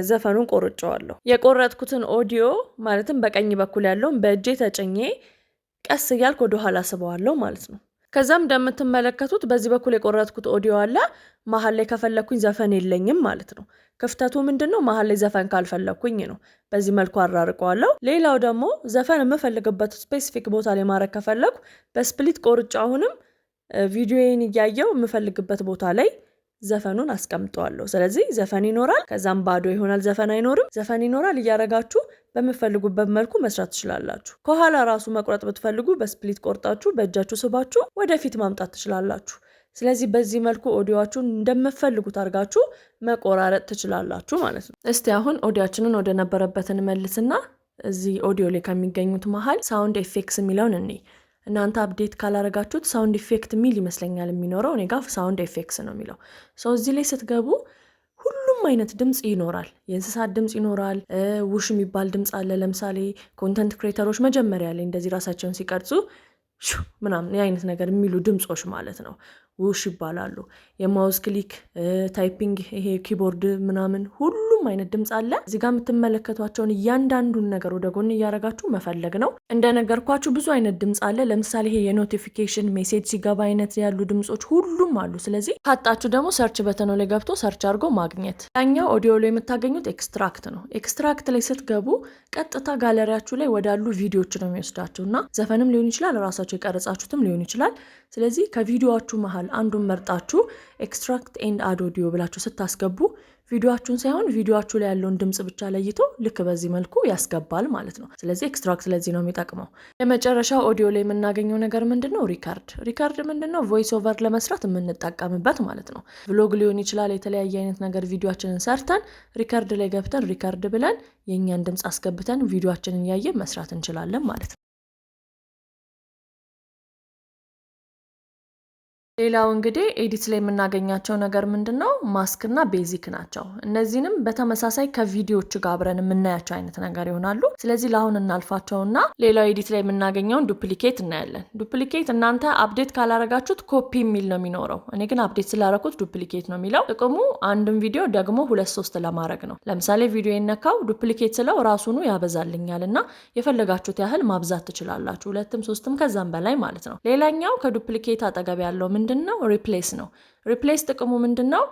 ዘፈኑን ቆርጨዋለሁ። የቆረጥኩትን ኦዲዮ ማለትም በቀኝ በኩል ያለውን በእጄ ተጭኜ ቀስ እያልኩ ወደኋላ ስበዋለሁ ማለት ነው። ከዛም እንደምትመለከቱት በዚህ በኩል የቆረጥኩት ኦዲዮ አለ። መሀል ላይ ከፈለግኩኝ ዘፈን የለኝም ማለት ነው። ክፍተቱ ምንድን ነው? መሀል ላይ ዘፈን ካልፈለግኩኝ ነው። በዚህ መልኩ አራርቀዋለሁ። ሌላው ደግሞ ዘፈን የምፈልግበት specific ቦታ ላይ ማድረግ ከፈለኩ በ split ቆርጬ አሁንም ቪዲዮዬን እያየው የምፈልግበት ቦታ ላይ ዘፈኑን አስቀምጠዋለሁ። ስለዚህ ዘፈን ይኖራል፣ ከዛም ባዶ ይሆናል፣ ዘፈን አይኖርም፣ ዘፈን ይኖራል እያረጋችሁ በምትፈልጉበት መልኩ መስራት ትችላላችሁ። ከኋላ ራሱ መቁረጥ ብትፈልጉ በ split ቆርጣችሁ በእጃችሁ ስባችሁ ወደፊት ማምጣት ትችላላችሁ። ስለዚህ በዚህ መልኩ ኦዲዮአችሁን እንደምትፈልጉት አድርጋችሁ መቆራረጥ ትችላላችሁ ማለት ነው። እስቲ አሁን ኦዲዮአችንን ወደ ነበረበት እንመልስና እዚህ ኦዲዮ ላይ ከሚገኙት መሀል sound effects የሚለውን እኔ እናንተ update ካላረጋችሁት sound effect የሚል ይመስለኛል የሚኖረው። እኔ ጋር sound effects ነው የሚለው። So እዚህ ላይ ስትገቡ ሁሉም አይነት ድምፅ ይኖራል። የእንስሳት ድምፅ ይኖራል። ውሽ የሚባል ድምፅ አለ። ለምሳሌ content creator ኦች መጀመሪያ ላይ እንደዚህ ራሳቸውን ሲቀርጹ ምናምን የአይነት ነገር የሚሉ ድምፆች ማለት ነው። ውሽ ይባላሉ። የ mouse click፣ typing፣ ይሄ keyboard ምናምን ሁሉም አይነት ድምፅ አለ። እዚህ ጋር የምትመለከቷቸውን እያንዳንዱን ነገር ወደ ጎን እያደረጋችሁ መፈለግ ነው። እንደነገርኳችሁ ብዙ አይነት ድምፅ አለ። ለምሳሌ ይሄ የ notification message ሲገባ አይነት ያሉ ድምፆች ሁሉም አሉ። ስለዚህ ካጣችሁ ደግሞ search button ኡ ላይ ገብቶ search አድርጎ ማግኘት። ሌላኛው ኦዲዮ ላይ የምታገኙት extract ነው። Extract ላይ ስትገቡ ቀጥታ ጋለሪያችሁ ላይ ወዳሉ ቪዲዮዎች ነው የሚወስዳችሁ እና ዘፈንም ሊሆን ይችላል፣ ራሳችሁ የቀረጻችሁትም ሊሆን ይችላል። ስለዚህ ከቪዲዮዎቹ መሀል አንዱን መርጣችሁ extract and add audio ብላችሁ ስታስገቡ ቪዲዮአችሁን ሳይሆን ቪዲዮአችሁ ላይ ያለውን ድምጽ ብቻ ለይቶ ልክ በዚህ መልኩ ያስገባል ማለት ነው። ስለዚህ extract ለዚህ ነው የሚጠቅመው። የመጨረሻው ኦዲዮ ላይ የምናገኘው ነገር ምንድን ነው? Record። Record ምንድን ነው? Voice over ለመስራት የምንጠቀምበት ማለት ነው። Vlog ሊሆን ይችላል። የተለያየ አይነት ነገር ቪዲዮአችንን ሰርተን record ላይ ገብተን record ብለን የእኛን ድምጽ አስገብተን ቪዲዮአችንን እያየን መስራት እንችላለን ማለት ነው። ሌላው እንግዲህ edit ላይ የምናገኛቸው ነገር ምንድን ነው? ማስክ እና basic ናቸው። እነዚህንም በተመሳሳይ ከቪዲዮዎች ጋር አብረን የምናያቸው አይነት ነገር ይሆናሉ። ስለዚህ ለአሁን እናልፋቸውና ሌላው edit ላይ የምናገኘውን duplicate እናያለን። Duplicate እናንተ update ካላረጋችሁት ኮፒ የሚል ነው የሚኖረው። እኔ ግን update ስላረኩት duplicate ነው የሚለው። ጥቅሙ አንድን ቪዲዮ ደግሞ ሁለት ሶስት ለማድረግ ነው። ለምሳሌ ቪዲዮ የነካው duplicate ስለው ራሱኑ ያበዛልኛል እና የፈለጋችሁት ያህል ማብዛት ትችላላችሁ። ሁለትም ሶስትም ከዛም በላይ ማለት ነው። ሌላኛው ከ duplicate አጠገብ ያለው ምንድን ነው? Replace ነው። Replace ጥቅሙ ምንድን ነው?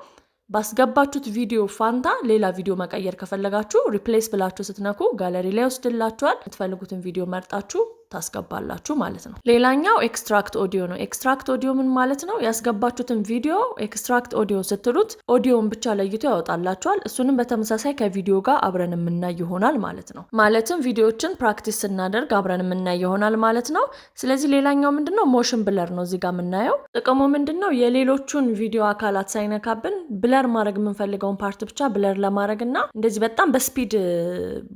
ባስገባችሁት ቪዲዮ ፋንታ ሌላ ቪዲዮ መቀየር ከፈለጋችሁ replace ብላችሁ ስትነኩ ጋለሪ ላይ ይወስድላችኋል። የምትፈልጉትን ቪዲዮ መርጣችሁ ታስገባላችሁ ማለት ነው። ሌላኛው extract audio ነው። Extract audio ምን ማለት ነው? ያስገባችሁትን ቪዲዮ extract audio ስትሉት ኦዲዮን ብቻ ለይቶ ያወጣላችኋል። እሱንም በተመሳሳይ ከቪዲዮ ጋር አብረን የምናይ ይሆናል ማለት ነው። ማለትም ቪዲዮዎችን practice ስናደርግ አብረን የምናይ ይሆናል ማለት ነው። ስለዚህ ሌላኛው ምንድነው? Motion blur ነው እዚህ ጋር የምናየው። ጥቅሙ ምንድነው? የሌሎቹን ቪዲዮ አካላት ሳይነካብን blur ማድረግ የምንፈልገውን part ብቻ blur ለማድረግ እና እንደዚህ በጣም በ speed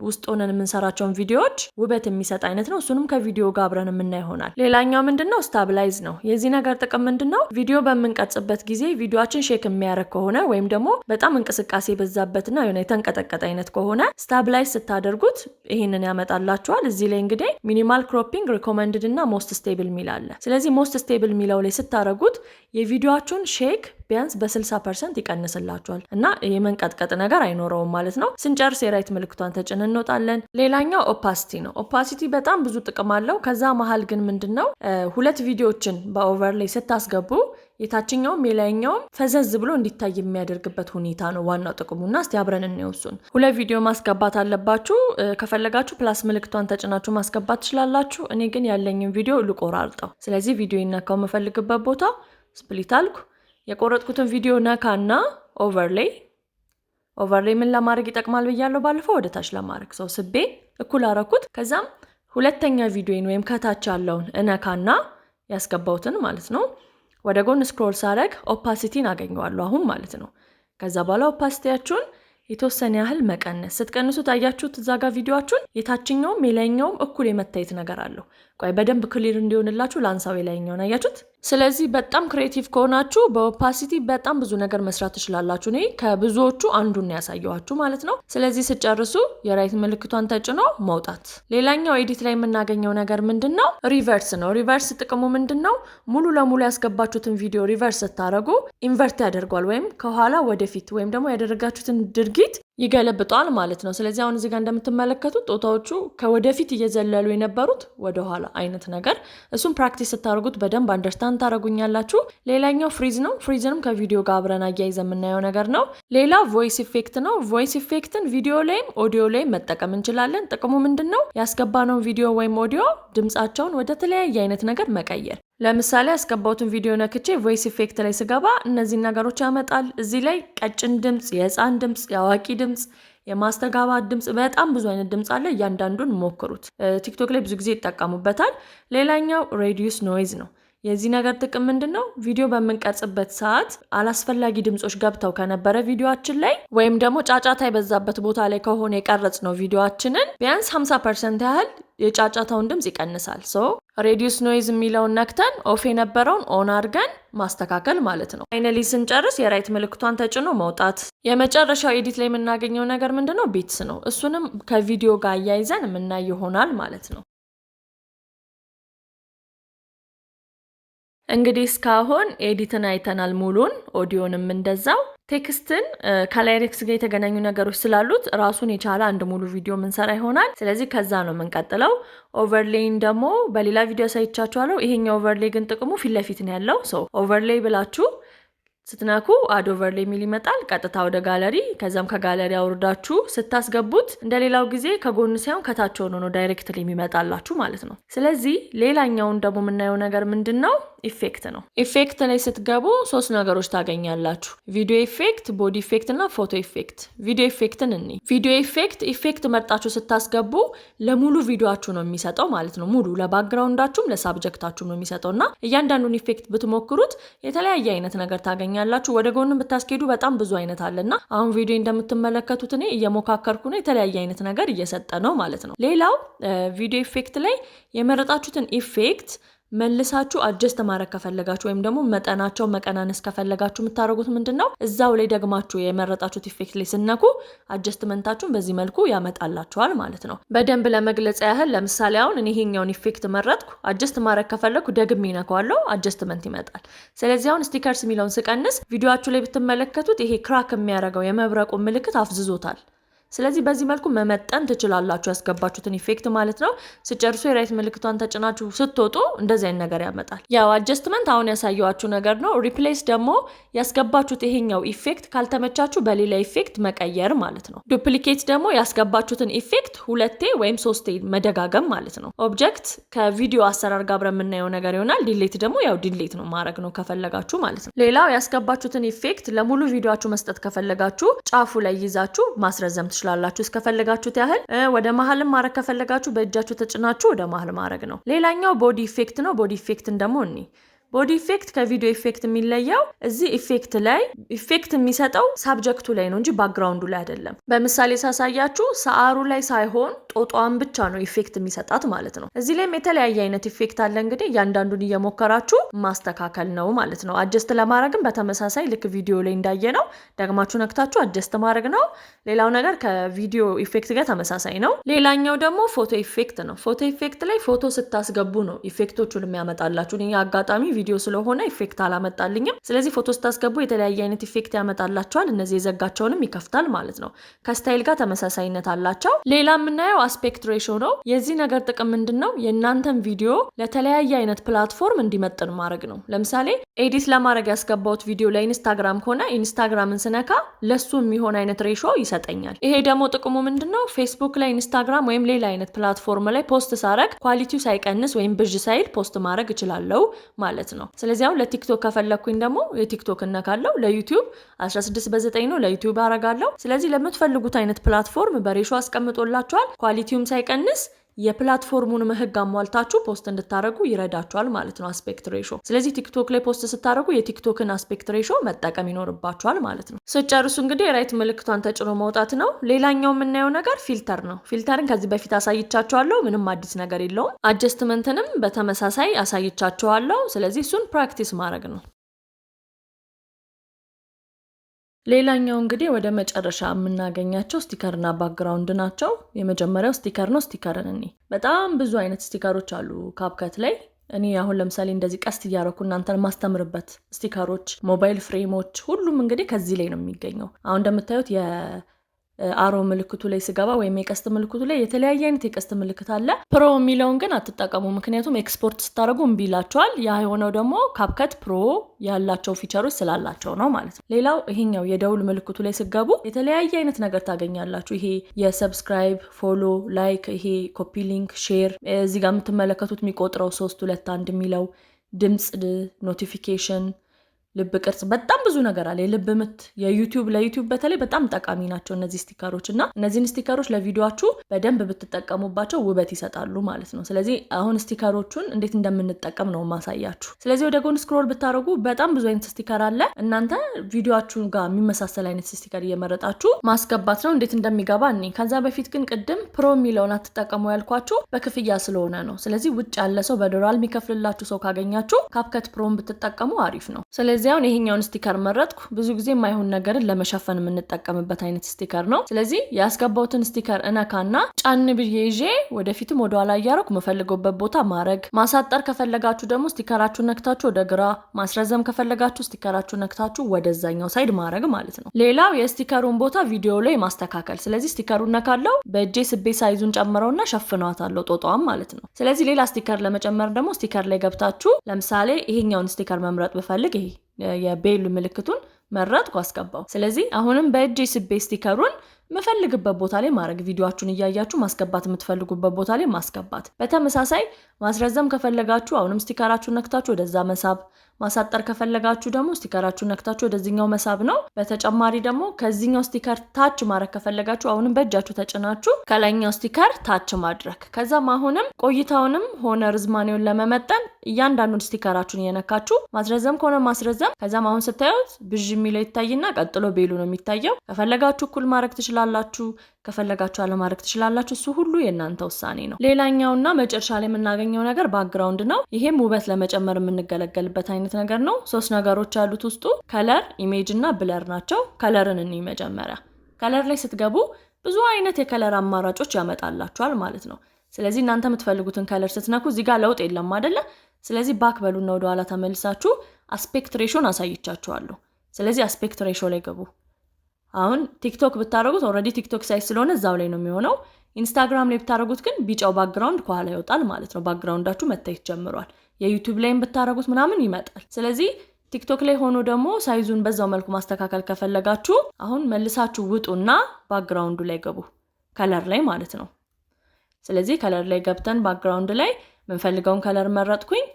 ውስጥ ሆነን የምንሰራቸውን ቪዲዮዎች ውበት የሚሰጥ አይነት ነው። እሱንም ከቪዲዮ ጋር አብረን የምናይ ይሆናል። ሌላኛው ምንድነው? Stabilize ነው። የዚህ ነገር ጥቅም ምንድነው? ቪዲዮ በምንቀርጽበት ጊዜ ቪዲዮአችን shake የሚያደርግ ከሆነ ወይም ደግሞ በጣም እንቅስቃሴ የበዛበትና የሆነ የተንቀጠቀጠ አይነት ከሆነ stabilize ስታደርጉት ይህንን ያመጣላችኋል። እዚህ ላይ እንግዲህ minimal cropping፣ recommended እና most stable የሚል አለ። ስለዚህ most stable የሚለው ላይ ስታደርጉት የቪዲዮአችሁን shake ቢያንስ በ60% ይቀንስላችኋል እና የመንቀጥቀጥ ነገር አይኖረውም ማለት ነው። ስንጨርስ የ right ምልክቷን ተጭነን እንወጣለን። ሌላኛው opacity ነው። Opacity በጣም ብዙ ጥቅም አለው። ከዛ መሀል ግን ምንድነው ሁለት ቪዲዮዎችን በ overlay ስታስገቡ የታችኛውም የላይኛውም ፈዘዝ ብሎ እንዲታይ የሚያደርግበት ሁኔታ ነው ዋናው ጥቅሙና እስቲ አብረን እንየው እሱን። ሁለት ቪዲዮ ማስገባት አለባችሁ። ከፈለጋችሁ plus ምልክቷን ተጭናችሁ ማስገባት ትችላላችሁ። እኔ ግን ያለኝን ቪዲዮ ልቆራርጠው። ስለዚህ ቪዲዮ ይነካው የምፈልግበት ቦታ split አልኩ። የቆረጥኩትን ቪዲዮ ነካና overlay። Overlay ምን ለማድረግ ይጠቅማል ብያለሁ ባለፈው፣ ወደ ታች ለማድረግ so ስቤ እኩል አረኩት። ከዛም ሁለተኛ ቪዲዮን ወይም ከታች ያለውን እነካና ያስገባሁትን ማለት ነው ወደ ጎን scroll ሳረግ opacity ን አገኘዋለሁ አሁን ማለት ነው። ከዛ በኋላ opacity ያችሁን የተወሰነ ያህል መቀነስ። ስትቀንሱ ታያችሁት እዛ ጋር ቪዲዮአችሁን የታችኛውም የላይኛውም እኩል የመታየት ነገር አለው። ቆይ በደንብ clear እንዲሆንላችሁ ላንሳው የላይኛውን፣ አያችሁት? ስለዚህ በጣም creative ከሆናችሁ በ opacity በጣም ብዙ ነገር መስራት ትችላላችሁ። እኔ ከብዙዎቹ አንዱን ያሳየኋችሁ ማለት ነው። ስለዚህ ስጨርሱ የ right ምልክቷን ተጭኖ መውጣት። ሌላኛው edit ላይ የምናገኘው ነገር ምንድን ነው? Reverse ነው። Reverse ጥቅሙ ምንድን ነው? ሙሉ ለሙሉ ያስገባችሁትን ቪዲዮ reverse ስታደርጉ invert ያደርገዋል ወይም ከኋላ ወደፊት ወይም ደግሞ ያደረጋችሁትን ድርጊት ይገለብጠዋል ማለት ነው። ስለዚህ አሁን እዚህ ጋር እንደምትመለከቱት ጦጣዎቹ ከወደፊት እየዘለሉ የነበሩት ወደኋላ አይነት ነገር፣ እሱም practice ስታደርጉት በደንብ understand ታደርጉኛላችሁ። ሌላኛው freeze ነው። Freeze ንም ከቪዲዮ ጋር አብረን አያይዘን የምናየው ነገር ነው። ሌላ voice effect ነው። Voice effect ን ቪዲዮ ላይም ኦዲዮ ላይም መጠቀም እንችላለን። ጥቅሙ ምንድን ነው? ያስገባነውን ቪዲዮ ወይም ኦዲዮ ድምጻቸውን ወደ ተለያየ አይነት ነገር መቀየር። ለምሳሌ ያስገባሁትን ቪዲዮ ነክቼ voice effect ላይ ስገባ እነዚህን ነገሮች ያመጣል። እዚህ ላይ ቀጭን ድምፅ፣ የህፃን ድምፅ፣ የአዋቂ ድምፅ፣ የማስተጋባት ድምፅ፣ በጣም ብዙ አይነት ድምፅ አለ። እያንዳንዱን ሞክሩት። ቲክቶክ ላይ ብዙ ጊዜ ይጠቀሙበታል። ሌላኛው reduce noise ነው። የዚህ ነገር ጥቅም ምንድን ነው? ቪዲዮ በምንቀርጽበት ሰዓት አላስፈላጊ ድምጾች ገብተው ከነበረ ቪዲዮአችን ላይ ወይም ደግሞ ጫጫታ የበዛበት ቦታ ላይ ከሆነ የቀረጽነው ቪዲዮአችንን ቢያንስ 50% ያህል የጫጫታውን ድምጽ ይቀንሳል። So reduce noise የሚለውን ነክተን off የነበረውን on አድርገን ማስተካከል ማለት ነው። Finally ስንጨርስ የ right ምልክቷን ተጭኖ መውጣት። የመጨረሻው edit ላይ የምናገኘው ነገር ምንድነው? Beats ነው። እሱንም ከቪዲዮ ጋር አያይዘን የምናይ ይሆናል ማለት ነው። እንግዲህ እስካሁን edit ን አይተናል ሙሉን፣ ኦዲዮንም እንደዛው። Text ን ከ lyrics ጋር የተገናኙ ነገሮች ስላሉት ራሱን የቻለ አንድ ሙሉ ቪዲዮ ምንሰራ ይሆናል። ስለዚህ ከዛ ነው የምንቀጥለው። Overlay ን ደግሞ በሌላ ቪዲዮ አሳይቻችኋለሁ። ይሄኛው overlay ግን ጥቅሙ ፊት ለፊት ነው ያለው። So overlay ብላችሁ ስትነኩ add overlay የሚል ይመጣል። ቀጥታ ወደ ጋለሪ፣ ከዛም ከጋለሪ አውርዳችሁ ስታስገቡት እንደሌላው ጊዜ ከጎን ሳይሆን ከታች ሆኖ ነው directly የሚመጣላችሁ ማለት ነው። ስለዚህ ሌላኛውን ደግሞ የምናየው ነገር ምንድነው? Effect ነው። Effect ላይ ስትገቡ ሶስት ነገሮች ታገኛላችሁ። Video effect፣ body effect እና photo effect። Video effect ን እኔ video effect effect መርጣችሁ ስታስገቡ ለሙሉ ቪዲዮአችሁ ነው የሚሰጠው ማለት ነው። ሙሉ ለባክግራውንዳችሁም ለሳብጀክታችሁም ነው የሚሰጠውና እያንዳንዱን effect ብትሞክሩት የተለያየ አይነት ነገር ታገኛላችሁ። ወደ ጎንም ብታስኬዱ በጣም ብዙ አይነት አለና አሁን ቪዲዮ እንደምትመለከቱት እኔ እየሞካከርኩ ነው። የተለያየ አይነት ነገር እየሰጠ ነው ማለት ነው። ሌላው video effect ላይ የመረጣችሁትን effect መልሳችሁ adjust ማድረግ ከፈለጋችሁ ወይም ደግሞ መጠናቸው መቀናነስ ከፈለጋችሁ የምታደርጉት ምንድነው? እዛው ላይ ደግማችሁ የመረጣችሁት effect ላይ ስትነኩ adjustment ኣችሁን በዚህ መልኩ ያመጣላችኋል ማለት ነው። በደንብ ለመግለጽ ያህል ለምሳሌ አሁን እኔ ይሄኛውን effect መረጥኩ። Adjust ማድረግ ከፈለኩ ደግሜ እነካዋለሁ፣ adjustment ይመጣል። ስለዚህ አሁን stickers የሚለውን ስቀንስ ቪዲዮአችሁ ላይ ብትመለከቱት ይሄ crack የሚያደርገው የመብረቁ ምልክት አፍዝዞታል። ስለዚህ በዚህ መልኩ መመጠን ትችላላችሁ ያስገባችሁትን effect ማለት ነው። ስጨርሱ የ right ምልክቷን ተጭናችሁ ስትወጡ እንደዚህ አይነት ነገር ያመጣል። ያው adjustment አሁን ያሳየኋችሁ ነገር ነው። Replace ደግሞ ያስገባችሁት ይሄኛው effect ካልተመቻችሁ በሌላ effect መቀየር ማለት ነው። Duplicate ደግሞ ያስገባችሁትን effect ሁለቴ ወይም ሶስቴ መደጋገም ማለት ነው። Object ከቪዲዮ አሰራር ጋር አብረን የምናየው ነገር ይሆናል። Delete ደግሞ ያው delete ነው ማድረግ ነው ከፈለጋችሁ ማለት ነው። ሌላው ያስገባችሁትን effect ለሙሉ ቪዲዮአችሁ መስጠት ከፈለጋችሁ ጫፉ ላይ ይዛችሁ ማስረዘም ትችላላችሁ እስከፈለጋችሁት ያህል። ወደ መሀልም ማድረግ ከፈለጋችሁ በእጃችሁ ተጭናችሁ ወደ መሀል ማድረግ ነው። ሌላኛው body effect ነው። Body effect ን ደግሞ እኔ body effect ከ video effect የሚለየው እዚህ effect ላይ effect የሚሰጠው subject ኡ ላይ ነው እንጂ background ኡ ላይ አይደለም። በምሳሌ ሳሳያችሁ ሰዓሩ ላይ ሳይሆን ጦጧን ብቻ ነው effect የሚሰጣት ማለት ነው። እዚህ ላይም የተለያየ አይነት effect አለ። እንግዲህ እያንዳንዱን እየሞከራችሁ ማስተካከል ነው ማለት ነው። Adjust ለማድረግም በተመሳሳይ ልክ ቪዲዮ ላይ እንዳየነው ደግማችሁ ነክታችሁ adjust ማድረግ ነው። ሌላው ነገር ከ video effect ጋር ተመሳሳይ ነው። ሌላኛው ደግሞ photo effect ነው። Photo effect ላይ ፎቶ ስታስገቡ ነው effect ኦቹን የሚያመጣላችሁ። እኔ አጋጣሚ ቪዲዮ ስለሆነ effect አላመጣልኝም። ስለዚህ ፎቶ ስታስገቡ የተለያየ አይነት effect ያመጣላችኋል። እነዚህ የዘጋቸውንም ይከፍታል ማለት ነው። ከ style ጋር ተመሳሳይነት አላቸው። ሌላ የምናየው aspect ratio ነው። የዚህ ነገር ጥቅም ምንድነው? የእናንተን ቪዲዮ ለተለያየ አይነት platform እንዲመጥን ማድረግ ነው። ለምሳሌ edit ለማድረግ ያስገባሁት ቪዲዮ ለኢንስታግራም ከሆነ ኢንስታግራምን ስነካ ለሱ የሚሆን አይነት ratio ይሰጠኛል። ይሄ ደግሞ ጥቅሙ ምንድነው? ፌስቡክ ላይ፣ ኢንስታግራም ወይም ሌላ አይነት platform ላይ post ሳረግ quality ው ሳይቀንስ ወይም ብዥ ሳይል post ማድረግ እችላለሁ ማለት ነው። ስለዚህ አሁን ለቲክቶክ ከፈለኩኝ ደግሞ የቲክቶክ እነካለሁ። ለዩቲዩብ 16:9 ነው ለዩቲዩብ አረጋለሁ። ስለዚህ ለምትፈልጉት አይነት platform በ ratio አስቀምጦላችኋል። Quality ውም ሳይቀንስ የ platform ኡን ህግ አሟልታችሁ post እንድታረጉ ይረዳችኋል ማለት ነው aspect ratio። ስለዚህ ቲክቶክ ላይ post ስታረጉ የቲክቶክን aspect ratio መጠቀም ይኖርባችኋል ማለት ነው። ስጨርሱ እንግዲህ የ right ምልክቷን ተጭኖ መውጣት ነው። ሌላኛው የምናየው ነገር filter ነው። Filter ን ከዚህ በፊት አሳይቻችኋለሁ። ምንም አዲስ ነገር የለውም። Adjustment ንም በተመሳሳይ አሳይቻችኋለሁ። ስለዚህ እሱን practice ማድረግ ነው። ሌላኛው እንግዲህ ወደ መጨረሻ የምናገኛቸው sticker እና background ናቸው። የመጀመሪያው sticker ነው። Sticker ን እኔ በጣም ብዙ አይነት sticker ኦች አሉ ካፕከት ላይ። እኔ አሁን ለምሳሌ እንደዚህ ቀስት እያረኩ እናንተን ማስተምርበት sticker ኦች፣ mobile frame ኦች ሁሉም እንግዲህ ከዚህ ላይ ነው የሚገኘው። አሁን እንደምታዩት የ arrow ምልክቱ ላይ ስገባ ወይም የቀስት ምልክቱ ላይ የተለያየ አይነት የቀስት ምልክት አለ። Pro የሚለውን ግን አትጠቀሙ፣ ምክንያቱም ኤክስፖርት ስታደርጉ እምቢ ይላችኋል። ያ የሆነው ደግሞ ካፕከት ፕሮ ያላቸው feature ኦች ስላላቸው ነው ማለት ነው። ሌላው ይሄኛው የደውል ምልክቱ ላይ ስገቡ የተለያየ አይነት ነገር ታገኛላችሁ። ይሄ የ subscribe፣ follow፣ like፣ ይሄ copy link፣ share፣ እዚህ ጋር የምትመለከቱት የሚቆጥረው 3 2 1 የሚለው ድምጽ፣ notification፣ ልብ ቅርጽ፣ በጣም ብዙ ነገር አለ። የልብ ምት፣ የ YouTube፣ ለ YouTube በተለይ በጣም ጠቃሚ ናቸው እነዚህ sticker ኦች። እና እነዚህን sticker ኦች ለቪዲዮችሁ በደንብ ብትጠቀሙባቸው ውበት ይሰጣሉ ማለት ነው። ስለዚህ አሁን sticker ኦቹን እንዴት እንደምንጠቀም ነው ማሳያችሁ። ስለዚህ ወደ ጎን scroll ብታደርጉ በጣም ብዙ አይነት sticker አለ። እናንተ ቪዲዮችሁ ጋር የሚመሳሰል አይነት sticker እየመረጣችሁ ማስገባት ነው። እንዴት እንደሚገባ እኔ ከዛ በፊት ግን ቅድም Pro የሚለውን አትጠቀሙ ያልኳችሁ በክፍያ ስለሆነ ነው። ስለዚህ ውጭ ያለ ሰው፣ በዶላር የሚከፍልላችሁ ሰው ካገኛችሁ CapCut Pro ን ብትጠቀሙ አሪፍ ነው። ስለዚህ አሁን ይሄኛውን sticker መረጥኩ። ብዙ ጊዜ የማይሆን ነገርን ለመሸፈን የምንጠቀምበት አይነት sticker ነው። ስለዚህ ያስገባሁትን sticker እነካና ጫን ብዬ ይዤ ወደፊትም ወደኋላ እያረኩ የምፈልገውበት ቦታ ማድረግ። ማሳጠር ከፈለጋችሁ ደግሞ sticker ኣችሁን ነክታችሁ ወደ ግራ፣ ማስረዘም ከፈለጋችሁ sticker ኣችሁን ነክታችሁ ወደዛኛው side ማድረግ ማለት ነው። ሌላው የ sticker ኡን ቦታ ቪዲዮ ላይ ማስተካከል። ስለዚህ sticker ኡን ነካለው፣ በእጄ ስቤ size ኡን ጨምረውና ሸፍነዋታለሁ ጦጣዋን ማለት ነው። ስለዚህ ሌላ sticker ለመጨመር ደግሞ sticker ላይ ገብታችሁ ለምሳሌ ይሄኛውን sticker መምረጥ ብፈልግ ይሄ የ bell ምልክቱን መረጥኩ፣ አስገባው። ስለዚህ አሁንም በእጄ ስቤ sticker ኡን የምፈልግበት ቦታ ላይ ማድረግ፣ ቪዲዮአችሁን እያያችሁ ማስገባት የምትፈልጉበት ቦታ ላይ ማስገባት። በተመሳሳይ ማስረዘም ከፈለጋችሁ አሁንም sticker ኣችሁን ነክታችሁ ወደዛ መሳብ፣ ማሳጠር ከፈለጋችሁ ደግሞ sticker ኣችሁን ነክታችሁ ወደዚህኛው መሳብ ነው። በተጨማሪ ደግሞ ከዚህኛው sticker ታች ማድረግ ከፈለጋችሁ አሁንም በእጃችሁ ተጭናችሁ ከላይኛው sticker ታች ማድረግ። ከዛም አሁንም ቆይታውንም ሆነ ርዝማኔውን ለመመጠን እያንዳንዱን sticker ኣችሁን እየነካችሁ ማስረዘም ከሆነ ማስረዘም። ከዛም አሁን ስታዩት ብዥ የሚለው ይታይና ቀጥሎ bell ኡ ነው የሚታየው። ከፈለጋችሁ እኩል ማድረግ ትችላላችሁ፣ ከፈለጋችሁ አለማድረግ ትችላላችሁ። እሱ ሁሉ የእናንተ ውሳኔ ነው። ሌላኛውና መጨረሻ ላይ የምናገኘው ነገር background ነው። ይሄም ውበት ለመጨመር የምንገለገልበት አይነት ነገር ነው። ሶስት ነገሮች ያሉት ውስጡ color፣ image እና blur ናቸው። Color ን እንይ መጀመሪያ። Color ላይ ስትገቡ ብዙ አይነት የ color አማራጮች ያመጣላችኋል ማለት ነው። ስለዚህ እናንተ የምትፈልጉትን color ስትነኩ እዚህ ጋር ለውጥ የለም አይደለ? ስለዚህ back በሉና ወደኋላ ተመልሳችሁ aspect ratio ን አሳይቻችኋለሁ። ስለዚህ aspect ratio ላይ ገቡ። አሁን TikTok ብታደረጉት already TikTok size ስለሆነ እዛው ላይ ነው የሚሆነው። Instagram ላይ ብታደረጉት ግን ቢጫው background ከኋላ ይወጣል ማለት ነው። Background ኣችሁ መታየት ጀምሯል። የ YouTube ላይም ብታደረጉት ምናምን ይመጣል። ስለዚህ TikTok ላይ ሆኖ ደግሞ size ኡን በዛው መልኩ ማስተካከል ከፈለጋችሁ አሁን መልሳችሁ ውጡና background ኡ ላይ ገቡ፣ color ላይ ማለት ነው። ስለዚህ color ላይ ገብተን background ላይ የምንፈልገውን color መረጥኩኝ።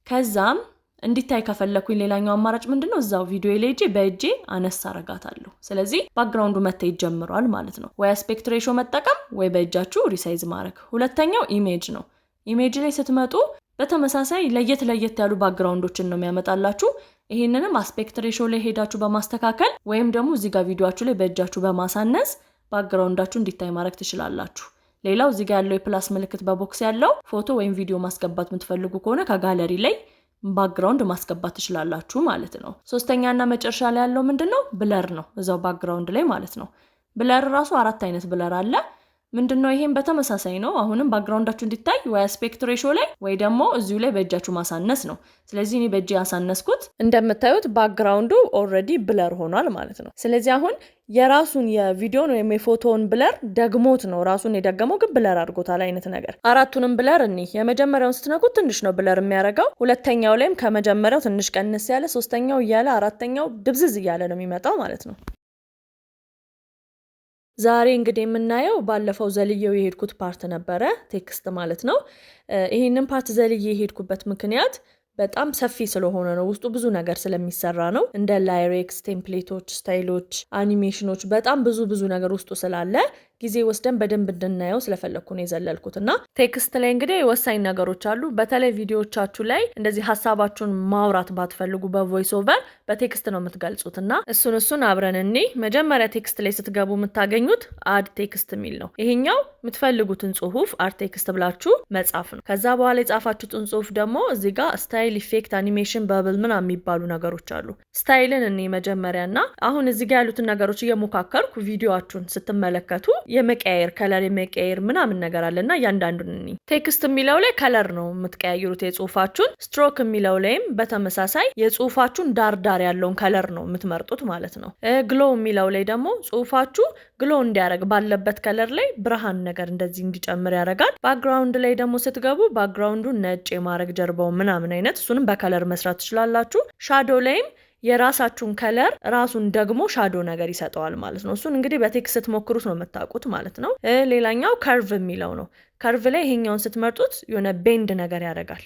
ከዛም እንዲታይ ከፈለኩኝ ሌላኛው አማራጭ ምንድነው? እዛው ቪዲዮ ላይ ሄጄ በእጄ አነስ አረጋታለሁ። ስለዚህ background ኡ መታየት ጀምሯል ማለት ነው። ወይ aspect ratio መጠቀም ወይ በእጃችሁ resize ማድረግ። ሁለተኛው image ነው። Image ላይ ስትመጡ በተመሳሳይ ለየት ለየት ያሉ background ኦችን ነው የሚያመጣላችሁ። ይሄንንም aspect ratio ላይ ሄዳችሁ በማስተካከል ወይም ደግሞ እዚህ ጋር ቪዲዮአችሁ ላይ በእጃችሁ በማሳነስ background ኣችሁ እንዲታይ ማድረግ ትችላላችሁ። ሌላው እዚህ ጋር ያለው የ plus ምልክት በ box ያለው ፎቶ ወይም ቪዲዮ ማስገባት የምትፈልጉ ከሆነ ከጋለሪ ላይ background ማስገባት ትችላላችሁ ማለት ነው። ሶስተኛና መጨረሻ ላይ ያለው ምንድነው? Blur ነው፣ እዛው background ላይ ማለት ነው። Blur ራሱ አራት አይነት blur አለ። ምንድነው? ይሄም በተመሳሳይ ነው። አሁንም background ኣችሁ እንዲታይ ወይ aspect ratio ላይ ወይ ደግሞ እዚሁ ላይ በእጃችሁ ማሳነስ ነው። ስለዚህ እኔ በእጄ ያሳነስኩት እንደምታዩት background ኡ already blur ሆኗል ማለት ነው። ስለዚህ አሁን የራሱን የቪዲዮን ወይም የፎቶውን blur ደግሞት ነው፣ ራሱን የደገመው ግን blur አድርጎታል አይነት ነገር። አራቱንም blur እኒ የመጀመሪያውን ስትነኩት ትንሽ ነው blur የሚያደርገው። ሁለተኛው ላይም ከመጀመሪያው ትንሽ ቀንስ ያለ፣ ሶስተኛው እያለ አራተኛው ድብዝዝ እያለ ነው የሚመጣው ማለት ነው። ዛሬ እንግዲህ የምናየው ባለፈው ዘልዬው የሄድኩት part ነበረ፣ text ማለት ነው። ይሄንን part ዘልዬ የሄድኩበት ምክንያት በጣም ሰፊ ስለሆነ ነው። ውስጡ ብዙ ነገር ስለሚሰራ ነው። እንደ lyrics፣ template ኦች፣ style ኦች፣ animation ኦች፣ በጣም ብዙ ብዙ ነገር ውስጡ ስላለ ጊዜ ወስደን በደንብ እንድናየው ስለፈለግኩ ነው የዘለልኩት። እና text ላይ እንግዲህ ወሳኝ ነገሮች አሉ። በተለይ ቪዲዮቻችሁ ላይ እንደዚህ ሀሳባችሁን ማውራት ባትፈልጉ በ voice over በ text ነው የምትገልጹት። እና እሱን አብረን እኔ መጀመሪያ text ላይ ስትገቡ የምታገኙት add text የሚል ነው። ይሄኛው የምትፈልጉትን ጽሁፍ add text ብላችሁ መጻፍ ነው። ከዛ በኋላ የጻፋችሁትን ጽሁፍ ደግሞ እዚህ ጋር style፣ effect፣ animation፣ bubble ምናምን የሚባሉ ነገሮች አሉ። Style ን እኔ መጀመሪያና አሁን እዚህ ጋር ያሉትን ነገሮች እየሞካከርኩ ቪዲዮአችሁን ስትመለከቱ የመቀያየር፣ color የመቀያየር ምናምን ነገር አለና እያንዳንዱን እኔ text የሚለው ላይ color ነው የምትቀያይሩት የጽሁፋችሁን። ስትሮክ የሚለው ላይም በተመሳሳይ የጽሁፋችሁን ዳር ዳር ያለውን color ነው የምትመርጡት ማለት ነው። Glow የሚለው ላይ ደግሞ ጽሁፋችሁ glow እንዲያደርግ ባለበት color ላይ ብርሃን ነገር እንደዚህ እንዲጨምር ያደርጋል። Background ላይ ደግሞ ስትገቡ background ኡን ነጭ የማድረግ ጀርባው ምናምን አይነት እሱንም በ color መስራት ትችላላችሁ። Shadow ላይም የራሳችሁን color ራሱን ደግሞ shadow ነገር ይሰጠዋል ማለት ነው። እሱን እንግዲህ በ text ስትሞክሩት ነው የምታውቁት ማለት ነው። ሌላኛው curve የሚለው ነው። Curve ላይ ይሄኛውን ስትመርጡት የሆነ bend ነገር ያደርጋል።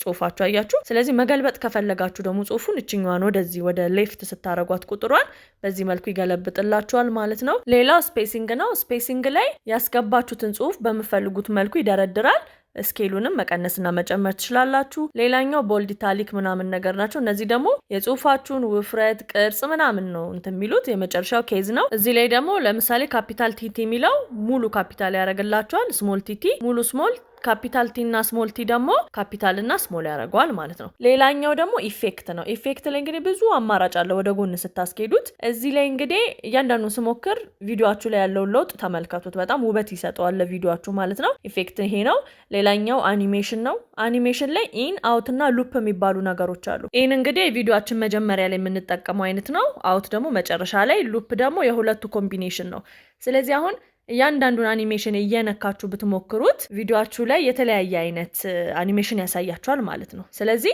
ጽሁፋችሁ አያችሁ። ስለዚህ መገልበጥ ከፈለጋችሁ ደግሞ ጽሁፉን እችኛዋን ወደዚህ ወደ left ስታረጓት ቁጥሯን በዚህ መልኩ ይገለብጥላችኋል ማለት ነው። ሌላው spacing ነው። Spacing ላይ ያስገባችሁትን ጽሁፍ በምትፈልጉት መልኩ ይደረድራል። Scale ኡንም መቀነስና መጨመር ትችላላችሁ። ሌላኛው bold፣ italic ምናምን ነገር ናቸው። እነዚህ ደግሞ የጽሁፋችሁን ውፍረት፣ ቅርጽ ምናምን ነው እንትን የሚሉት። የመጨረሻው case ነው። እዚህ ላይ ደግሞ ለምሳሌ capital TT የሚለው ሙሉ ካፒታል ያደርግላችኋል። Small tt ሙሉ small፣ capital T እና small t ደግሞ ካፒታል እና small ያደርገዋል ማለት ነው። ሌላኛው ደግሞ effect ነው። Effect ላይ እንግዲህ ብዙ አማራጭ አለ ወደ ጎን ስታስኬዱት። እዚህ ላይ እንግዲህ እያንዳንዱን ስሞክር ቪዲዮአችሁ ላይ ያለውን ለውጥ ተመልከቱት። በጣም ውበት ይሰጠዋል ለቪዲዮአችሁ ማለት ነው። Effect ይሄ ነው። ሌላኛው አኒሜሽን ነው። አኒሜሽን ላይ in፣ out እና loop የሚባሉ ነገሮች አሉ። In እንግዲህ የቪዲዮአችን መጀመሪያ ላይ የምንጠቀመው አይነት ነው። Out ደግሞ መጨረሻ ላይ፣ loop ደግሞ የሁለቱ combination ነው። ስለዚህ አሁን እያንዳንዱን አኒሜሽን እየነካችሁ ብትሞክሩት ቪዲዮአችሁ ላይ የተለያየ አይነት አኒሜሽን ያሳያችኋል ማለት ነው። ስለዚህ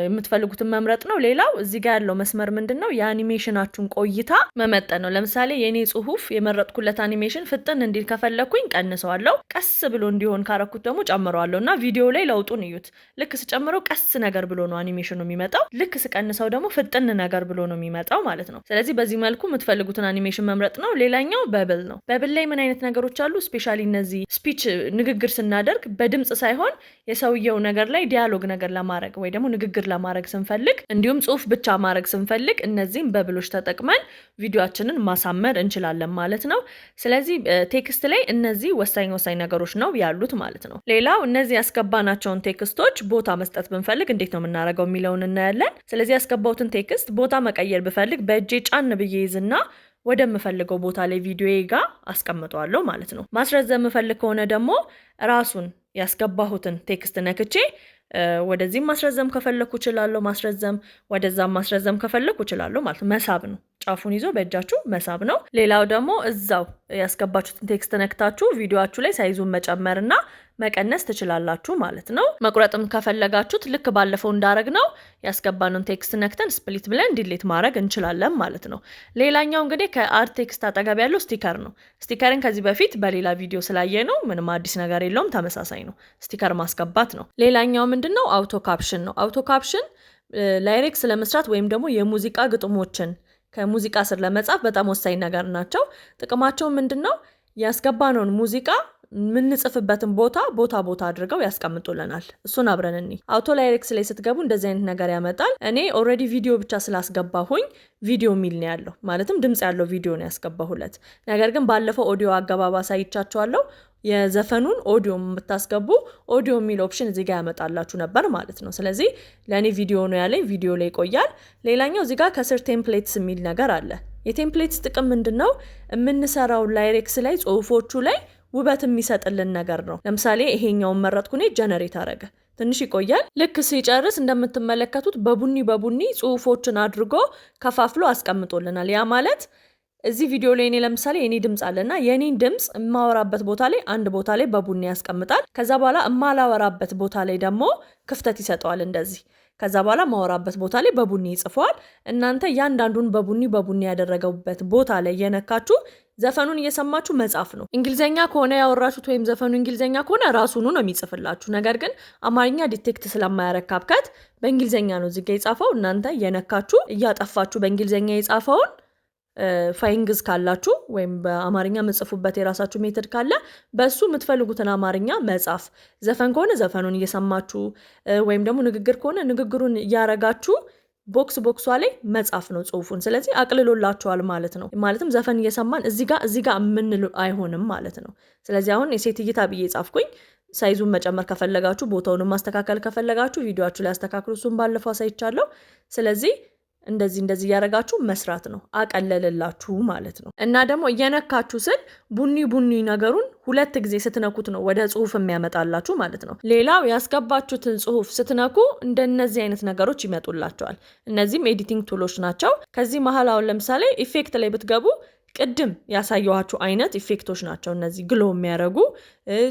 የምትፈልጉትን መምረጥ ነው። ሌላው እዚህ ጋር ያለው መስመር ምንድን ነው? የአኒሜሽናችሁን ቆይታ መመጠን ነው። ለምሳሌ የኔ ጽሁፍ የመረጥኩለት አኒሜሽን ፍጥን እንዲል ከፈለኩኝ ቀንሰዋለሁ። ቀስ ብሎ እንዲሆን ካረኩት ደግሞ ጨምረዋለሁ እና ቪዲዮ ላይ ለውጡን እዩት። ልክ ስጨምረው ቀስ ነገር ብሎ ነው አኒሜሽኑ የሚመጣው። ልክ ስቀንሰው ደግሞ ፍጥን ነገር ብሎ ነው የሚመጣው ማለት ነው። ስለዚህ በዚህ መልኩ የምትፈልጉትን አኒሜሽን መምረጥ ነው። ሌላኛው bubble ነው። Bubble ላይ ምን አይነት ነገሮች አሉ? Especially እነዚህ speech ንግግር ስናደርግ በድምጽ ሳይሆን የሰውየው ነገር ላይ dialogue ነገር ለማድረግ ወይ ደግሞ ንግግር ለማድረግ ስንፈልግ፣ እንዲሁም ጽሁፍ ብቻ ማድረግ ስንፈልግ እነዚህም bubble ኦች ተጠቅመን ቪዲዮአችንን ማሳመር እንችላለን ማለት ነው። ስለዚህ text ላይ እነዚህ ወሳኝ ወሳኝ ነገሮች ነው ያሉት ማለት ነው። ሌላው እነዚህ ያስገባናቸውን text ኦች ቦታ መስጠት ብንፈልግ እንዴት ነው የምናደርገው የሚለውን እናያለን። ስለዚህ ያስገባሁትን text ቦታ መቀየር ብፈልግ በእጄ ጫን ብዬ ይዝና ወደምፈልገው ቦታ ላይ ቪዲዮዬ ጋር አስቀምጠዋለሁ ማለት ነው። ማስረዘም የምፈልግ ከሆነ ደግሞ ራሱን ያስገባሁትን text ነክቼ ወደዚህም ማስረዘም ከፈለኩ እችላለሁ፣ ማስረዘም ወደዛም ማስረዘም ከፈለኩ እችላለሁ ማለት ነው። መሳብ ነው። ጫፉን ይዞ በእጃችሁ መሳብ ነው። ሌላው ደግሞ እዛው ያስገባችሁትን text ነክታችሁ ቪዲዮአችሁ ላይ size ኡን መጨመርና መቀነስ ትችላላችሁ ማለት ነው። መቁረጥም ከፈለጋችሁት ልክ ባለፈው እንዳረግነው ያስገባነውን text ነክተን split ብለን delete ማድረግ እንችላለን ማለት ነው። ሌላኛው እንግዲህ ከ add text አጠገብ ያለው sticker ነው። Sticker ን ከዚህ በፊት በሌላ ቪዲዮ ስላየነው ምንም አዲስ ነገር የለውም፣ ተመሳሳይ ነው። Sticker ማስገባት ነው። ሌላኛው ምንድነው? Auto caption ነው። Auto caption lyrics ለመስራት ወይም ደግሞ የሙዚቃ ግጥሞችን ከሙዚቃ ስር ለመጻፍ በጣም ወሳኝ ነገር ናቸው። ጥቅማቸው ምንድነው? ያስገባነውን ሙዚቃ የምንጽፍበትን ቦታ ቦታ ቦታ አድርገው ያስቀምጡልናል። እሱን አብረን እንይ። Auto lyrics ላይ ስትገቡ እንደዚህ አይነት ነገር ያመጣል። እኔ already ቪዲዮ ብቻ ስላስገባሁኝ ቪዲዮ የሚል ነው ያለው፣ ማለትም ድምጽ ያለው ቪዲዮ ነው ያስገባሁለት። ነገር ግን ባለፈው ኦዲዮ አገባብ አሳይቻችኋለሁ። የዘፈኑን ኦዲዮ የምታስገቡ ኦዲዮ የሚል option እዚህ ጋር ያመጣላችሁ ነበር ማለት ነው። ስለዚህ ለእኔ ቪዲዮ ነው ያለኝ፣ ቪዲዮ ላይ ይቆያል። ሌላኛው እዚህ ጋር ከስር templates የሚል ነገር አለ። የ templates ጥቅም ምንድነው? የምንሰራው lyrics ላይ ጽሁፎቹ ላይ ውበት የሚሰጥልን ነገር ነው። ለምሳሌ ይሄኛውን መረጥኩ እኔ፣ generate አረገ። ትንሽ ይቆያል። ልክ ሲጨርስ እንደምትመለከቱት በቡኒ በቡኒ ጽሁፎችን አድርጎ ከፋፍሎ አስቀምጦልናል። ያ ማለት እዚህ ቪዲዮ ላይ እኔ ለምሳሌ የኔ ድምጽ አለና የኔን ድምጽ የማወራበት ቦታ ላይ አንድ ቦታ ላይ በቡኒ ያስቀምጣል። ከዛ በኋላ የማላወራበት ቦታ ላይ ደግሞ ክፍተት ይሰጠዋል እንደዚህ። ከዛ በኋላ ማወራበት ቦታ ላይ በቡኒ ይጽፈዋል። እናንተ እያንዳንዱን በቡኒ በቡኒ ያደረገበት ቦታ ላይ እየነካችሁ ዘፈኑን እየሰማችሁ መጻፍ ነው። እንግሊዘኛ ከሆነ ያወራችሁት ወይም ዘፈኑ እንግሊዘኛ ከሆነ ራሱኑ ነው የሚጽፍላችሁ። ነገር ግን አማርኛ detect ስለማያረግ CapCut በእንግሊዘኛ ነው እዚህ ጋ የጻፈው። እናንተ እየነካችሁ እያጠፋችሁ በእንግሊዘኛ የጻፈውን ፋይንግዝ ካላችሁ ወይም በአማርኛ የምጽፉበት የራሳችሁ method ካለ በሱ የምትፈልጉትን አማርኛ መጻፍ። ዘፈን ከሆነ ዘፈኑን እየሰማችሁ ወይም ደግሞ ንግግር ከሆነ ንግግሩን እያረጋችሁ box box ኧ ላይ መጻፍ ነው ጽሁፉን። ስለዚህ አቅልሎላችኋል ማለት ነው። ማለትም ዘፈን እየሰማን እዚህ ጋር እዚህ ጋር የምንል አይሆንም ማለት ነው። ስለዚህ አሁን የሴት እይታ ብዬ ጻፍኩኝ። Size ኡን መጨመር ከፈለጋችሁ፣ ቦታውንም ማስተካከል ከፈለጋችሁ ቪዲዮአችሁ ላይ አስተካክሉ። እሱን ባለፈው አሳይቻለሁ። ስለዚህ እንደዚህ እንደዚህ እያደረጋችሁ መስራት ነው። አቀለለላችሁ ማለት ነው። እና ደግሞ እየነካችሁ ስል ቡኒ ቡኒ ነገሩን ሁለት ጊዜ ስትነኩት ነው ወደ ጽሁፍ የሚያመጣላችሁ ማለት ነው። ሌላው ያስገባችሁትን ጽሁፍ ስትነኩ እንደነዚህ አይነት ነገሮች ይመጡላችኋል። እነዚህም editing tool ኦች ናቸው። ከዚህ መሀል አሁን ለምሳሌ effect ላይ ብትገቡ ቅድም ያሳየኋችሁ አይነት effect ኦች ናቸው። እነዚህ glow የሚያደርጉ፣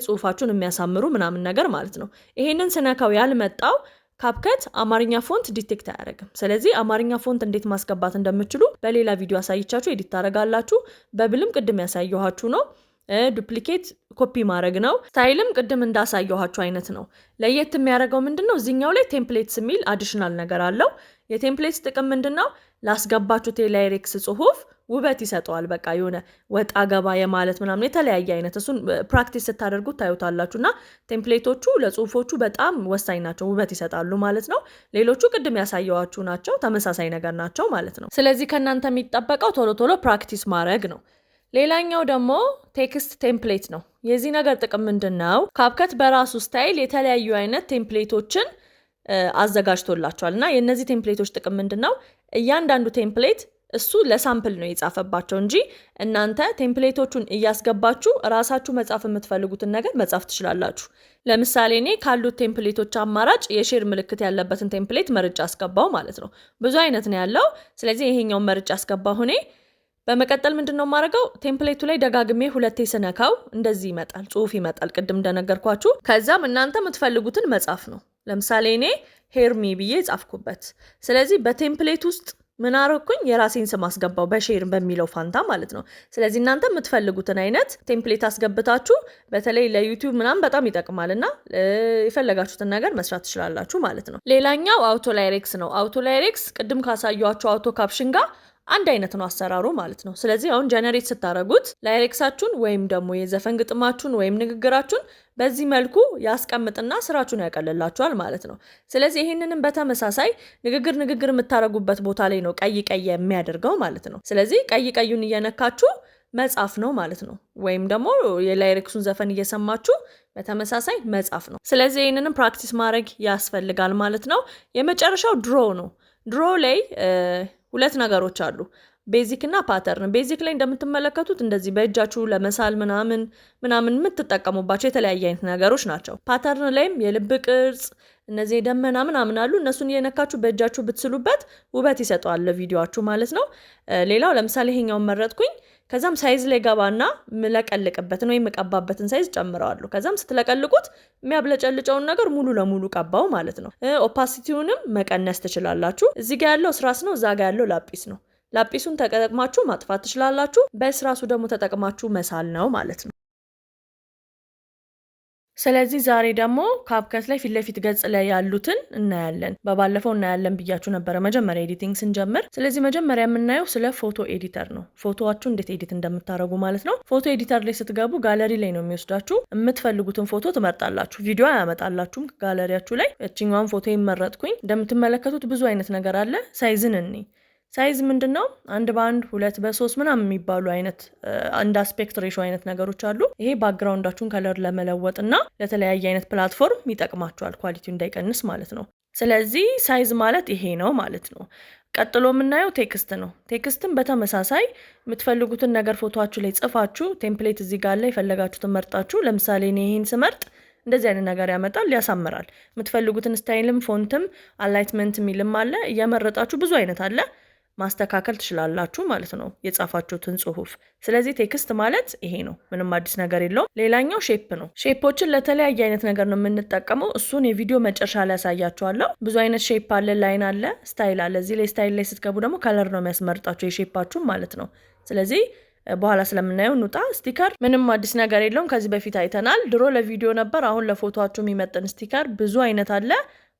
ጽሁፋችሁን የሚያሳምሩ ምናምን ነገር ማለት ነው። ይሄንን ስነካው ያልመጣው CapCut አማርኛ font detect አያደርግም። ስለዚህ አማርኛ font እንዴት ማስገባት እንደምትችሉ በሌላ ቪዲዮ አሳይቻችሁ edit ታደርጋላችሁ። Bubble ም ቅድም ያሳየኋችሁ ነው። Duplicate copy ማድረግ ነው። Style ም ቅድም እንዳሳየኋችሁ አይነት ነው። ለየት የሚያደርገው ምንድን ነው? እዚኛው ላይ templates የሚል additional ነገር አለው። የ templates ጥቅም ምንድን ነው? ላስገባችሁት የ lyrics ጽሁፍ ውበት ይሰጠዋል። በቃ የሆነ ወጣ ገባ የማለት ምናምን የተለያየ አይነት፣ እሱን practice ስታደርጉት ታዩታላችሁ። እና template ኦቹ ለጽሁፎቹ በጣም ወሳኝ ናቸው፣ ውበት ይሰጣሉ ማለት ነው። ሌሎቹ ቅድም ያሳየኋችሁ ናቸው፣ ተመሳሳይ ነገር ናቸው ማለት ነው። ስለዚህ ከእናንተ የሚጠበቀው ቶሎ ቶሎ practice ማድረግ ነው። ሌላኛው ደግሞ text template ነው። የዚህ ነገር ጥቅም ምንድን ነው? CapCut በራሱ style የተለያዩ አይነት template ኦችን አዘጋጅቶላችኋል እና የእነዚህ template ኦች ጥቅም ምንድን ነው? እያንዳንዱ template እሱ ለ sample ነው የጻፈባቸው እንጂ እናንተ template ኦቹን እያስገባችሁ ራሳችሁ መጻፍ የምትፈልጉትን ነገር መጻፍ ትችላላችሁ። ለምሳሌ እኔ ካሉት template ኦች አማራጭ የ share ምልክት ያለበትን template መርጬ አስገባው ማለት ነው። ብዙ አይነት ነው ያለው። ስለዚህ ይሄኛውን መርጬ አስገባሁ እኔ። በመቀጠል ምንድን ነው የማደርገው? Template ኡ ላይ ደጋግሜ ሁለቴ ስነካው እንደዚህ ይመጣል፣ ጽሁፍ ይመጣል፣ ቅድም እንደነገርኳችሁ። ከዛም እናንተ የምትፈልጉትን መጻፍ ነው። ለምሳሌ እኔ ሄርሚ ብዬ ጻፍኩበት። ስለዚህ በ template ውስጥ ምን አረኩኝ? የራሴን ስም አስገባው በ share በሚለው ፋንታ ማለት ነው። ስለዚህ እናንተ የምትፈልጉትን አይነት template አስገብታችሁ በተለይ ለ YouTube ምናምን በጣም ይጠቅማል እና የፈለጋችሁትን ነገር መስራት ትችላላችሁ ማለት ነው። ሌላኛው auto lyrics ነው። Auto lyrics ቅድም ካሳየኋችሁ auto caption ጋር አንድ አይነት ነው አሰራሩ ማለት ነው። ስለዚህ አሁን generate ስታደርጉት lyrics ኣችሁን ወይም ደግሞ የዘፈን ግጥማችሁን ወይም ንግግራችሁን በዚህ መልኩ ያስቀምጥና ስራችሁን ያቀልላችኋል ማለት ነው። ስለዚህ ይህንንም በተመሳሳይ ንግግር ንግግር የምታደርጉበት ቦታ ላይ ነው ቀይ ቀይ የሚያደርገው ማለት ነው። ስለዚህ ቀይ ቀዩን እየነካችሁ መጻፍ ነው ማለት ነው። ወይም ደግሞ የ lyrics ኡን ዘፈን እየሰማችሁ በተመሳሳይ መጻፍ ነው። ስለዚህ ይህንንም practice ማድረግ ያስፈልጋል ማለት ነው። የመጨረሻው draw ነው። Draw ላይ ሁለት ነገሮች አሉ፣ basic እና pattern። Basic ላይ እንደምትመለከቱት እንደዚህ በእጃችሁ ለመሳል ምናምን ምናምን የምትጠቀሙባቸው የተለያየ አይነት ነገሮች ናቸው። Pattern ላይም የልብ ቅርጽ፣ እነዚህ የደመና ምናምን አሉ። እነሱን እየነካችሁ በእጃችሁ ብትስሉበት ውበት ይሰጠዋል ለቪዲዮአችሁ ማለት ነው። ሌላው ለምሳሌ ይሄኛውን መረጥኩኝ። ከዛም size ላይ ገባና ምለቀልቅበትን ወይም የምቀባበትን size ጨምረዋለሁ። ከዛም ስትለቀልቁት የሚያብለጨልጨውን ነገር ሙሉ ለሙሉ ቀባው ማለት ነው። Opacity ውንም መቀነስ ትችላላችሁ። እዚህ ጋ ያለው ስራስ ነው፣ እዛ ጋ ያለው ላጲስ ነው። ላጲሱን ተጠቅማችሁ ማጥፋት ትችላላችሁ። በስራሱ ደግሞ ተጠቅማችሁ መሳል ነው ማለት ነው። ስለዚህ ዛሬ ደግሞ CapCut ላይ ፊት ለፊት ገጽ ላይ ያሉትን እናያለን። በባለፈው እናያለን ብያችሁ ነበረ መጀመሪያ editing ስንጀምር። ስለዚህ መጀመሪያ የምናየው ስለ photo editor ነው። ፎቶዋችሁ እንዴት edit እንደምታደርጉ ማለት ነው። Photo editor ላይ ስትገቡ ጋለሪ ላይ ነው የሚወስዳችሁ። የምትፈልጉትን ፎቶ ትመርጣላችሁ። ቪዲዮ አያመጣላችሁም ጋለሪያችሁ ላይ። እችኛዋን ፎቶ ይመረጥኩኝ። እንደምትመለከቱት ብዙ አይነት ነገር አለ። Size ን እኔ size ምንድን ነው? 1 በ1፣ 2 በ3 ምናምን የሚባሉ አይነት እንደ aspect ratio አይነት ነገሮች አሉ። ይሄ background ኣችሁን color ለመለወጥ እና ለተለያየ አይነት platform ይጠቅማችኋል፣ quality ው እንዳይቀንስ ማለት ነው። ስለዚህ size ማለት ይሄ ነው ማለት ነው። ቀጥሎ የምናየው text ነው። Text ን በተመሳሳይ የምትፈልጉትን ነገር ፎቶችሁ ላይ ጽፋችሁ template እዚህ ጋር ላይ የፈለጋችሁትን መርጣችሁ፣ ለምሳሌ እኔ ይሄን ስመርጥ እንደዚህ አይነት ነገር ያመጣል፣ ያሳምራል። የምትፈልጉትን style ም font ም alignment የሚልም አለ። እየመረጣችሁ ብዙ አይነት አለ፣ ማስተካከል ትችላላችሁ ማለት ነው የጻፋችሁትን ጽሁፍ። ስለዚህ text ማለት ይሄ ነው፣ ምንም አዲስ ነገር የለውም። ሌላኛው shape ነው። Shape ኦችን ለተለያየ አይነት ነገር ነው የምንጠቀመው። እሱን የቪዲዮ መጨረሻ ላይ ያሳያችኋለሁ። ብዙ አይነት shape አለ፣ line አለ፣ style አለ። እዚህ ላይ style ላይ ስትገቡ ደግሞ color ነው የሚያስመርጣችሁ የ shape ኣችሁን ማለት ነው። ስለዚህ በኋላ ስለምናየው እንውጣ። Sticker ምንም አዲስ ነገር የለውም። ከዚህ በፊት አይተናል። ድሮ ለቪዲዮ ነበር። አሁን ለፎቶችሁ የሚመጥን sticker ብዙ አይነት አለ፣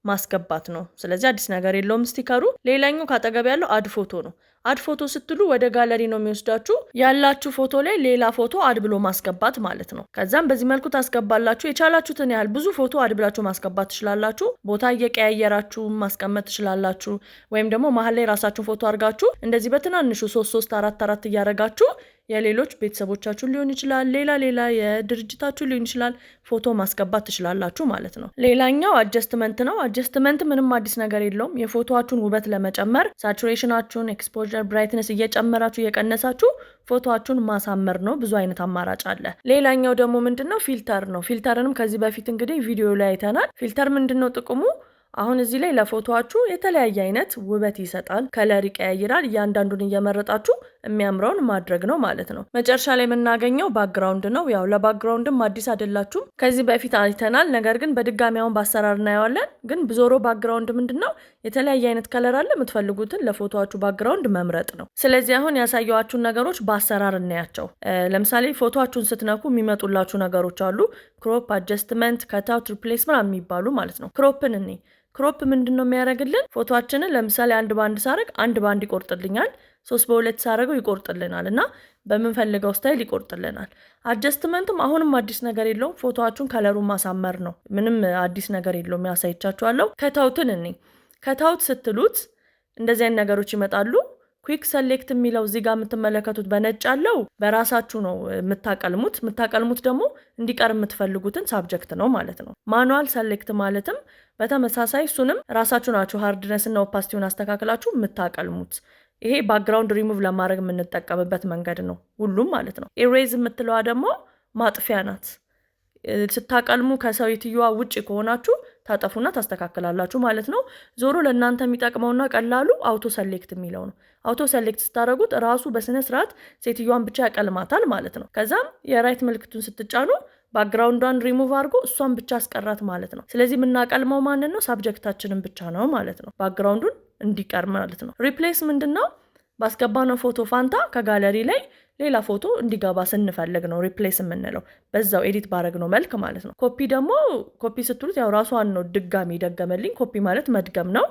ማስገባት ነው። ስለዚህ አዲስ ነገር የለውም sticker ኡ። ሌላኛው ካጠገብ ያለው add photo ነው። Add photo ስትሉ ወደ ጋለሪ ነው የሚወስዳችሁ። ያላችሁ ፎቶ ላይ ሌላ ፎቶ add ብሎ ማስገባት ማለት ነው። ከዛም በዚህ መልኩ ታስገባላችሁ። የቻላችሁትን ያህል ብዙ ፎቶ add ብላችሁ ማስገባት ትችላላችሁ። ቦታ እየቀያየራችሁ ማስቀመጥ ትችላላችሁ። ወይም ደግሞ መሀል ላይ ራሳችሁን ፎቶ አድርጋችሁ እንደዚህ በትናንሹ ሶስት ሶስት አራት አራት እያደረጋችሁ የሌሎች ቤተሰቦቻችሁን ሊሆን ይችላል፣ ሌላ ሌላ የድርጅታችሁ ሊሆን ይችላል፣ ፎቶ ማስገባት ትችላላችሁ ማለት ነው። ሌላኛው adjustment ነው። Adjustment ምንም አዲስ ነገር የለውም። የፎቶዋችሁን ውበት ለመጨመር saturation ኣችሁን፣ exposure፣ brightness እየጨመራችሁ እየቀነሳችሁ ፎቶዋችሁን ማሳመር ነው። ብዙ አይነት አማራጭ አለ። ሌላኛው ደግሞ ምንድን ነው? Filter ነው። Filter ንም ከዚህ በፊት እንግዲህ ቪዲዮ ላይ አይተናል። Filter ምንድን ነው ጥቅሙ? አሁን እዚህ ላይ ለፎቶዋችሁ የተለያየ አይነት ውበት ይሰጣል። Color ይቀያይራል። እያንዳንዱን እየመረጣችሁ የሚያምረውን ማድረግ ነው ማለት ነው። መጨረሻ ላይ የምናገኘው background ነው። ያው ለ background ም አዲስ አይደላችሁም፣ ከዚህ በፊት አይተናል። ነገር ግን በድጋሚ አሁን በአሰራር እናየዋለን። ግን ዞሮ background ምንድን ነው? የተለያየ አይነት color አለ። የምትፈልጉትን ለፎቶዋችሁ background መምረጥ ነው። ስለዚህ አሁን ያሳየኋችሁን ነገሮች በአሰራር እናያቸው። ለምሳሌ ፎቶዋችሁን ስትነኩ የሚመጡላችሁ ነገሮች አሉ። Crop፣ adjustment፣ cutout፣ replace ምናምን የሚባሉ ማለት ነው። Crop ን እኔ crop ምንድን ነው የሚያደርግልን? ፎቶችንን ለምሳሌ አንድ በአንድ ሳረግ አንድ በአንድ ይቆርጥልኛል። 3 በ2 ሳረገው ይቆርጥልናል እና በምንፈልገው style ይቆርጥልናል። Adjustment ም አሁንም አዲስ ነገር የለውም። ፎቶዋችሁን color ኡን ማሳመር ነው። ምንም አዲስ ነገር የለውም። ያሳይቻችኋለሁ። Cutout ን እኔ cutout ስትሉት እንደዚህ አይነት ነገሮች ይመጣሉ። Quick select የሚለው እዚህ ጋር የምትመለከቱት በነጭ ያለው በራሳችሁ ነው የምታቀልሙት። የምታቀልሙት ደግሞ እንዲቀር የምትፈልጉትን subject ነው ማለት ነው። Manual select ማለትም በተመሳሳይ እሱንም ራሳችሁ ናችሁ hardness እና opacity ውን አስተካክላችሁ የምታቀልሙት። ይሄ ባክግራውንድ ሪሙቭ ለማድረግ የምንጠቀምበት መንገድ ነው፣ ሁሉም ማለት ነው። Erase የምትለዋ ደግሞ ማጥፊያ ናት። ስታቀልሙ ከሰውየትየዋ ውጭ ከሆናችሁ ታጠፉና ታስተካክላላችሁ ማለት ነው። ዞሮ ለእናንተ የሚጠቅመውና ቀላሉ auto select የሚለው ነው። Auto select ስታደርጉት ራሱ በስነ ስርዓት ሴትዮዋን ብቻ ያቀልማታል ማለት ነው። ከዛም የ right ምልክቱን ስትጫኑ ባክግራውንዷን ሪሙቭ አድርጎ እሷን ብቻ አስቀራት ማለት ነው። ስለዚህ የምናቀልመው ማንን ነው? Subject ኣችንን ብቻ ነው ማለት ነው። Background ኡን እንዲቀር ማለት ነው። Replace ምንድን ነው? ባስገባነው ፎቶ ፋንታ ከጋለሪ ላይ ሌላ ፎቶ እንዲገባ ስንፈልግ ነው replace የምንለው፣ በዛው edit ባረግነው መልክ ማለት ነው። ኮፒ ደግሞ ኮፒ ስትሉት ያው ራሷን ነው ድጋሚ ደገመልኝ። ኮፒ ማለት መድገም ነው።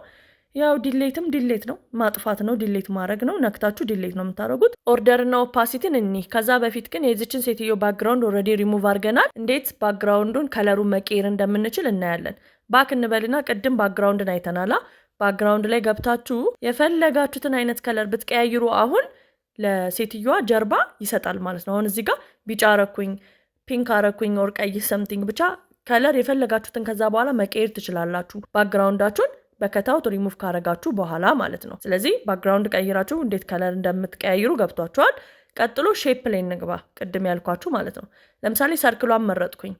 ያው delete ም delete ነው፣ ማጥፋት ነው፣ delete ማድረግ ነው። ነክታችሁ delete ነው የምታደርጉት። Order እና opacity ን እኒህ። ከዛ በፊት ግን የዚችን ሴትዮ ባክግራውንድ ኦልሬዲ ሪሙቭ አድርገናል። እንዴት background ኡን color ኡን መቀየር እንደምንችል እናያለን። Back እንበልና ቅድም background ን አይተናላ። Background ላይ ገብታችሁ የፈለጋችሁትን አይነት color ብትቀያይሩ አሁን ለሴትዮዋ ጀርባ ይሰጣል ማለት ነው። አሁን እዚህ ጋር ቢጫ አረኩኝ፣ pink አረኩኝ፣ or ቀይ something ብቻ color የፈለጋችሁትን ከዛ በኋላ መቀየር ትችላላችሁ። ባክግራውንዳችሁን በከታውት ሪሙቭ ካረጋችሁ በኋላ ማለት ነው። ስለዚህ background ቀይራችሁ እንዴት color እንደምትቀያይሩ ገብቷችኋል። ቀጥሎ shape ላይ እንግባ፣ ቅድም ያልኳችሁ ማለት ነው። ለምሳሌ circle ኧን መረጥኩኝ።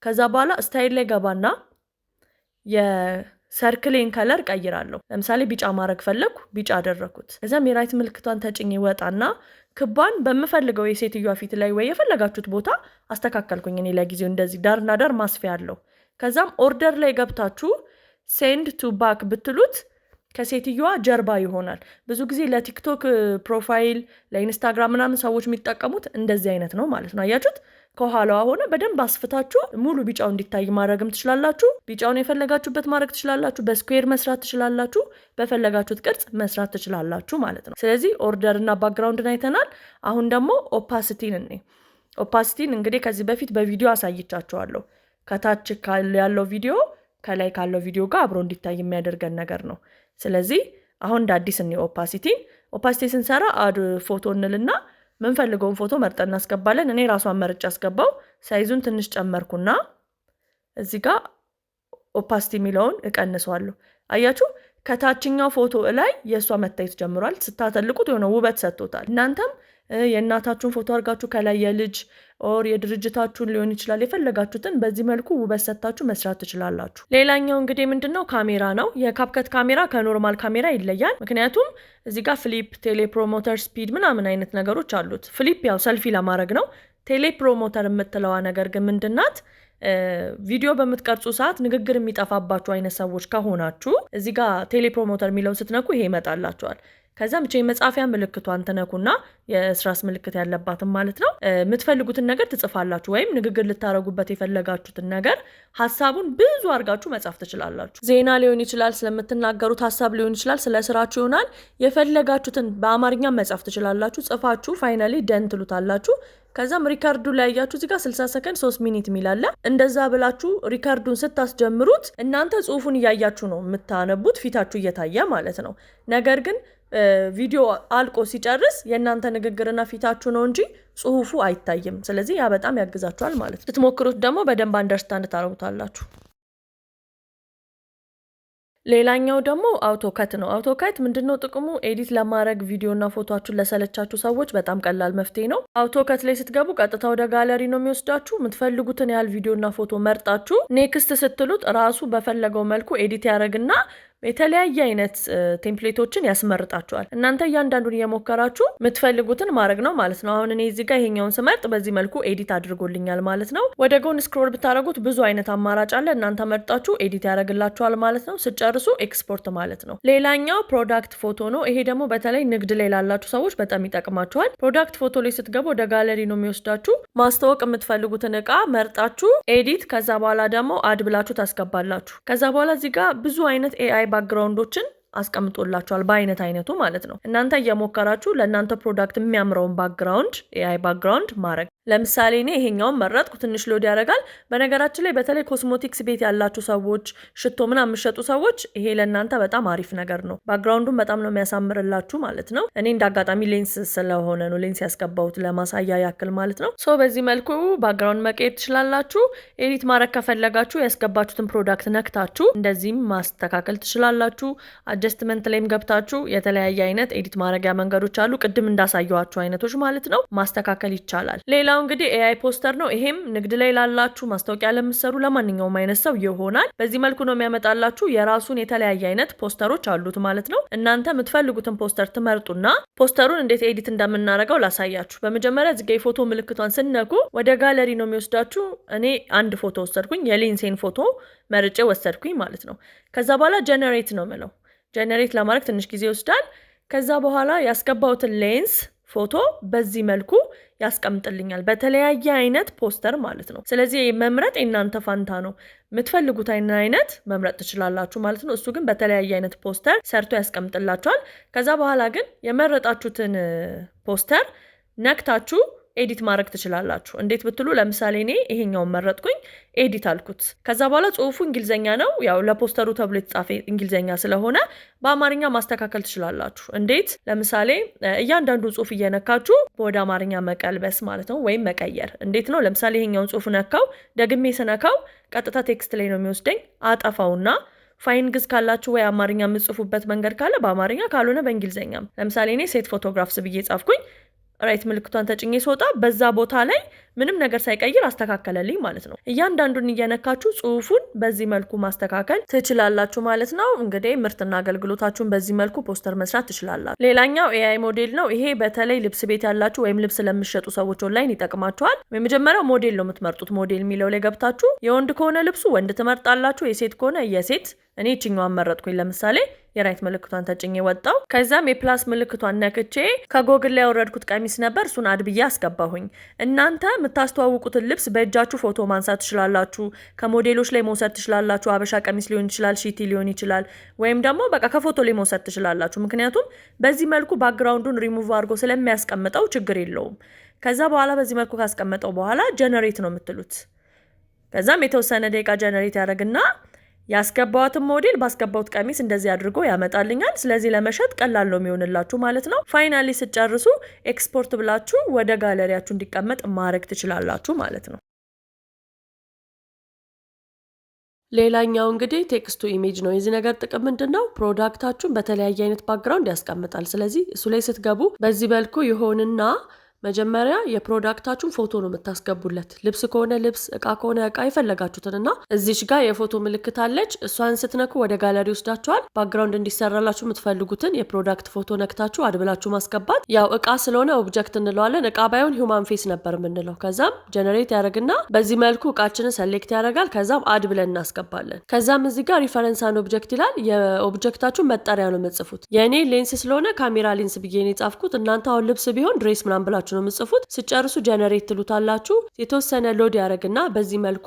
ከዛ በኋላ style ላይ ገባና የ circle ኤን color ቀይራለሁ። ለምሳሌ ቢጫ ማድረግ ፈለግኩ፣ ቢጫ አደረግኩት። ከዚያም የ right ምልክቷን ተጭኜ ወጣና ክቧን በምፈልገው የሴትዮዋ ፊት ላይ ወይ የፈለጋችሁት ቦታ አስተካከልኩኝ። እኔ ለጊዜው እንደዚህ ዳርና ዳር ማስፊያ አለው። ከዛም order ላይ ገብታችሁ send to back ብትሉት ከሴትዮዋ ጀርባ ይሆናል። ብዙ ጊዜ ለ TikTok profile፣ ለ Instagram ምናምን ሰዎች የሚጠቀሙት እንደዚህ አይነት ነው ማለት ነው። አያችሁት? ከኋላዋ ሆነ በደንብ አስፍታችሁ ሙሉ ቢጫው እንዲታይ ማድረግም ትችላላችሁ። ቢጫውን የፈለጋችሁበት ማድረግ ትችላላችሁ። በ square መስራት ትችላላችሁ። በፈለጋችሁት ቅርጽ መስራት ትችላላችሁ ማለት ነው። ስለዚህ order እና background ን አይተናል። አሁን ደግሞ opacity ን እኔ opacity ን እንግዲህ ከዚህ በፊት በቪዲዮ አሳይቻችኋለሁ። ከታች ያለው ቪዲዮ ከላይ ካለው ቪዲዮ ጋር አብሮ እንዲታይ የሚያደርገን ነገር ነው። ስለዚህ አሁን እንደ አዲስ እኔ opacity ን opacity ስንሰራ add photo እንልና ምንፈልገውን ፎቶ መርጠን እናስገባለን። እኔ ራሷን መርጬ አስገባው። Size ኡን ትንሽ ጨመርኩና እዚህ ጋር opacity የሚለውን እቀንሰዋለሁ። አያችሁ፣ ከታችኛው ፎቶ ላይ የእሷ መታየት ጀምሯል። ስታተልቁት የሆነ ውበት ሰጥቶታል። እናንተም የእናታችሁን ፎቶ አድርጋችሁ ከላይ የልጅ or የድርጅታችሁን ሊሆን ይችላል፣ የፈለጋችሁትን በዚህ መልኩ ውበት ሰጥታችሁ መስራት ትችላላችሁ። ሌላኛው እንግዲህ ምንድን ነው? ካሜራ ነው። የ CapCut ካሜራ ከ normal ካሜራ ይለያል። ምክንያቱም እዚህ ጋር flip፣ teleprompter፣ speed ምናምን አይነት ነገሮች አሉት። Flip ያው ሰልፊ ለማድረግ ነው። Teleprompter የምትለዋ ነገር ግን ምንድናት? ቪዲዮ በምትቀርጹ ሰዓት ንግግር የሚጠፋባችሁ አይነት ሰዎች ከሆናችሁ እዚህ ጋር teleprompter የሚለውን ስትነኩ ይሄ ይመጣላችኋል። ከዛም ብቻ የመጻፊያ ምልክቷን ትነኩና የእስራስ ምልክት ያለባትን ማለት ነው፣ የምትፈልጉትን ነገር ትጽፋላችሁ። ወይም ንግግር ልታደርጉበት የፈለጋችሁትን ነገር ሀሳቡን ብዙ አድርጋችሁ መጻፍ ትችላላችሁ። ዜና ሊሆን ይችላል፣ ስለምትናገሩት ሀሳብ ሊሆን ይችላል፣ ስለ ስራችሁ ይሆናል። የፈለጋችሁትን በአማርኛ መጻፍ ትችላላችሁ። ጽፋችሁ finally done ትሉታላችሁ። ከዛም record ኡ ላይ ያያችሁ እዚህ ጋር 60 ሰከንድ 3 minute የሚል አለ። እንደዛ ብላችሁ record ኡን ስታስጀምሩት እናንተ ጽሁፉን እያያችሁ ነው የምታነቡት፣ ፊታችሁ እየታየ ማለት ነው። ነገር ግን ቪዲዮ አልቆ ሲጨርስ የእናንተ ንግግርና ፊታችሁ ነው እንጂ ጽሁፉ አይታይም። ስለዚህ ያ በጣም ያግዛችኋል ማለት ነው። ስትሞክሩት ደግሞ በደንብ understand ታደርጉታላችሁ። ሌላኛው ደግሞ auto cut ነው። Auto cut ምንድነው ጥቅሙ? Edit ለማድረግ ቪዲዮና ፎቶችሁን ለሰለቻችሁ ሰዎች በጣም ቀላል መፍትሄ ነው። Auto cut ላይ ስትገቡ ቀጥታ ወደ ጋለሪ ነው የሚወስዳችሁ። የምትፈልጉትን ያህል ቪዲዮና ፎቶ መርጣችሁ next ስትሉት ራሱ በፈለገው መልኩ edit ያደርግና የተለያየ አይነት template ኦችን ያስመርጣችኋል። እናንተ እያንዳንዱን እየሞከራችሁ የምትፈልጉትን ማድረግ ነው ማለት ነው። አሁን እኔ እዚህ ጋር ይሄኛውን ስመርጥ በዚህ መልኩ edit አድርጎልኛል ማለት ነው። ወደ ጎን scroll ብታደረጉት ብዙ አይነት አማራጭ አለ። እናንተ መርጣችሁ edit ያደርግላችኋል ማለት ነው። ስትጨርሱ ኤክስፖርት ማለት ነው። ሌላኛው product photo ነው። ይሄ ደግሞ በተለይ ንግድ ላይ ላላችሁ ሰዎች በጣም ይጠቅማችኋል። Product photo ላይ ስትገቡ ወደ ጋለሪ ነው የሚወስዳችሁ። ማስተዋወቅ የምትፈልጉትን እቃ መርጣችሁ edit፣ ከዛ በኋላ ደግሞ add ብላችሁ ታስገባላችሁ። ከዛ በኋላ እዚህ ጋር ብዙ አይነት AI background ኦችን አስቀምጦላችኋል በአይነት አይነቱ ማለት ነው። እናንተ እየሞከራችሁ ለእናንተ product የሚያምረውን background AI background ማድረግ። ለምሳሌ እኔ ይሄኛውን መረጥኩ። ትንሽ load ያደርጋል። በነገራችን ላይ በተለይ ኮስሞቲክስ ቤት ያላችሁ ሰዎች፣ ሽቶ ምናምን የምትሸጡ ሰዎች ይሄ ለእናንተ በጣም አሪፍ ነገር ነው። Background ኡን በጣም ነው የሚያሳምርላችሁ ማለት ነው። እኔ እንደ አጋጣሚ ሌንስ ስለሆነ ነው ሌንስ ያስገባሁት ለማሳያ ያክል ማለት ነው። So በዚህ መልኩ background መቀየር ትችላላችሁ። Edit ማድረግ ከፈለጋችሁ ያስገባችሁትን product ነክታችሁ እንደዚህም ማስተካከል ትችላላችሁ። Adjustment ላይም ገብታችሁ የተለያየ አይነት edit ማድረጊያ መንገዶች አሉ። ቅድም እንዳሳየኋችሁ አይነቶች ማለት ነው፣ ማስተካከል ይቻላል። ሌላው እንግዲህ AI poster ነው። ይሄም ንግድ ላይ ላላችሁ፣ ማስታወቂያ ለምትሰሩ፣ ለማንኛውም አይነት ሰው ይሆናል። በዚህ መልኩ ነው የሚያመጣላችሁ። የራሱን የተለያየ አይነት ፖስተሮች አሉት ማለት ነው። እናንተ የምትፈልጉትን ፖስተር ትመርጡና ፖስተሩን እንዴት edit እንደምናደርገው ላሳያችሁ። በመጀመሪያ እዚጋ የፎቶ ምልክቷን ስትነኩ ወደ ጋለሪ ነው የሚወስዳችሁ። እኔ አንድ ፎቶ ወሰድኩኝ፣ የሌንሴን ፎቶ መርጬ ወሰድኩኝ ማለት ነው። ከዛ በኋላ generate ነው ምለው። Generate ለማድረግ ትንሽ ጊዜ ይወስዳል። ከዛ በኋላ ያስገባሁትን ሌንስ ፎቶ በዚህ መልኩ ያስቀምጥልኛል፣ በተለያየ አይነት ፖስተር ማለት ነው። ስለዚህ መምረጥ የእናንተ ፋንታ ነው። የምትፈልጉት አይነት መምረጥ ትችላላችሁ ማለት ነው። እሱ ግን በተለያየ አይነት ፖስተር ሰርቶ ያስቀምጥላችኋል። ከዛ በኋላ ግን የመረጣችሁትን ፖስተር ነክታችሁ edit ማድረግ ትችላላችሁ። እንዴት ብትሉ ለምሳሌ እኔ ይሄኛውን መረጥኩኝ፣ edit አልኩት። ከዛ በኋላ ጽሁፉ እንግሊዘኛ ነው፣ ያው ለፖስተሩ ተብሎ የተጻፈ እንግሊዘኛ ስለሆነ በአማርኛ ማስተካከል ትችላላችሁ። እንዴት? ለምሳሌ እያንዳንዱ ጽሁፍ እየነካችሁ ወደ አማርኛ መቀልበስ ማለት ነው፣ ወይም መቀየር። እንዴት ነው? ለምሳሌ ይሄኛውን ጽሁፍ ነካው፣ ደግሜ ስነካው ቀጥታ text ላይ ነው የሚወስደኝ። አጠፋውና ፋይን ግዝ ካላችሁ ወይ አማርኛ የምትጽፉበት መንገድ ካለ በአማርኛ፣ ካልሆነ በእንግሊዝኛም። ለምሳሌ እኔ set photographs ብዬ ጻፍኩኝ። Right ምልክቷን ተጭኜ ስወጣ በዛ ቦታ ላይ ምንም ነገር ሳይቀይር አስተካከለልኝ ማለት ነው። እያንዳንዱን እየነካችሁ ጽሁፉን በዚህ መልኩ ማስተካከል ትችላላችሁ ማለት ነው። እንግዲህ ምርትና አገልግሎታችሁን በዚህ መልኩ ፖስተር መስራት ትችላላችሁ። ሌላኛው AI model ነው። ይሄ በተለይ ልብስ ቤት ያላችሁ ወይም ልብስ ለምትሸጡ ሰዎች ኦንላይን ይጠቅማችኋል። የመጀመሪያው ሞዴል ነው የምትመርጡት። ሞዴል የሚለው ላይ ገብታችሁ የወንድ ከሆነ ልብሱ ወንድ ትመርጣላችሁ፣ የሴት ከሆነ የሴት። እኔ ይችኛዋን መረጥኩኝ። ለምሳሌ የ right ምልክቷን ተጭኜ ወጣው። ከዛም የ plus ምልክቷን ነክቼ ከጎግል ላይ ያወረድኩት ቀሚስ ነበር፣ እሱን add ብዬ አስገባሁኝ። እናንተ የምታስተዋውቁትን ልብስ በእጃችሁ ፎቶ ማንሳት ትችላላችሁ። ከሞዴሎች ላይ መውሰድ ትችላላችሁ። አበሻ ቀሚስ ሊሆን ይችላል፣ ሺቲ ሊሆን ይችላል፣ ወይም ደግሞ በቃ ከፎቶ ላይ መውሰድ ትችላላችሁ። ምክንያቱም በዚህ መልኩ ባክግራውንዱን ሪሙቭ አድርጎ ስለሚያስቀምጠው ችግር የለውም። ከዛ በኋላ በዚህ መልኩ ካስቀመጠው በኋላ generate ነው የምትሉት። ከዛም የተወሰነ ደቂቃ generate ያደርግና ያስገባዋትን ሞዴል ባስገባውት ቀሚስ እንደዚህ አድርጎ ያመጣልኛል። ስለዚህ ለመሸጥ ቀላል ነው የሚሆንላችሁ ማለት ነው። Finally ስትጨርሱ ኤክስፖርት ብላችሁ ወደ ጋለሪያችሁ እንዲቀመጥ ማድረግ ትችላላችሁ ማለት ነው። ሌላኛው እንግዲህ text to image ነው። የዚህ ነገር ጥቅም ምንድን ነው? Product ኣችሁን በተለያየ አይነት background ያስቀምጣል። ስለዚህ እሱ ላይ ስትገቡ በዚህ መልኩ ይሆንና መጀመሪያ የ product ኣችሁን ፎቶ ነው የምታስገቡለት። ልብስ ከሆነ ልብስ፣ እቃ ከሆነ እቃ፣ የፈለጋችሁትን እና እዚች ጋር የፎቶ ምልክት አለች። እሷን ስትነኩ ወደ ጋለሪ ይወስዳችኋል። Background እንዲሰራላችሁ የምትፈልጉትን የ product ፎቶ ነክታችሁ add ብላችሁ ማስገባት። ያው እቃ ስለሆነ object እንለዋለን። እቃ ባይሆን human face ነበር የምንለው። ከዛም generate ያደርግና በዚህ መልኩ እቃችንን select ያደርጋል። ከዛም add ብለን እናስገባለን። ከዛም እዚህ ጋር reference an object ይላል። የ object ኣችሁ መጠሪያ ነው የምትጽፉት። የእኔ ሌንስ ስለሆነ camera lens ብዬ ነው የጻፍኩት። እናንተ አሁን ልብስ ቢሆን dress ምናምን ብላችሁ ነው የምትጽፉት። ስትጨርሱ generate ትሉታላችሁ። የተወሰነ load ያደርግና በዚህ መልኩ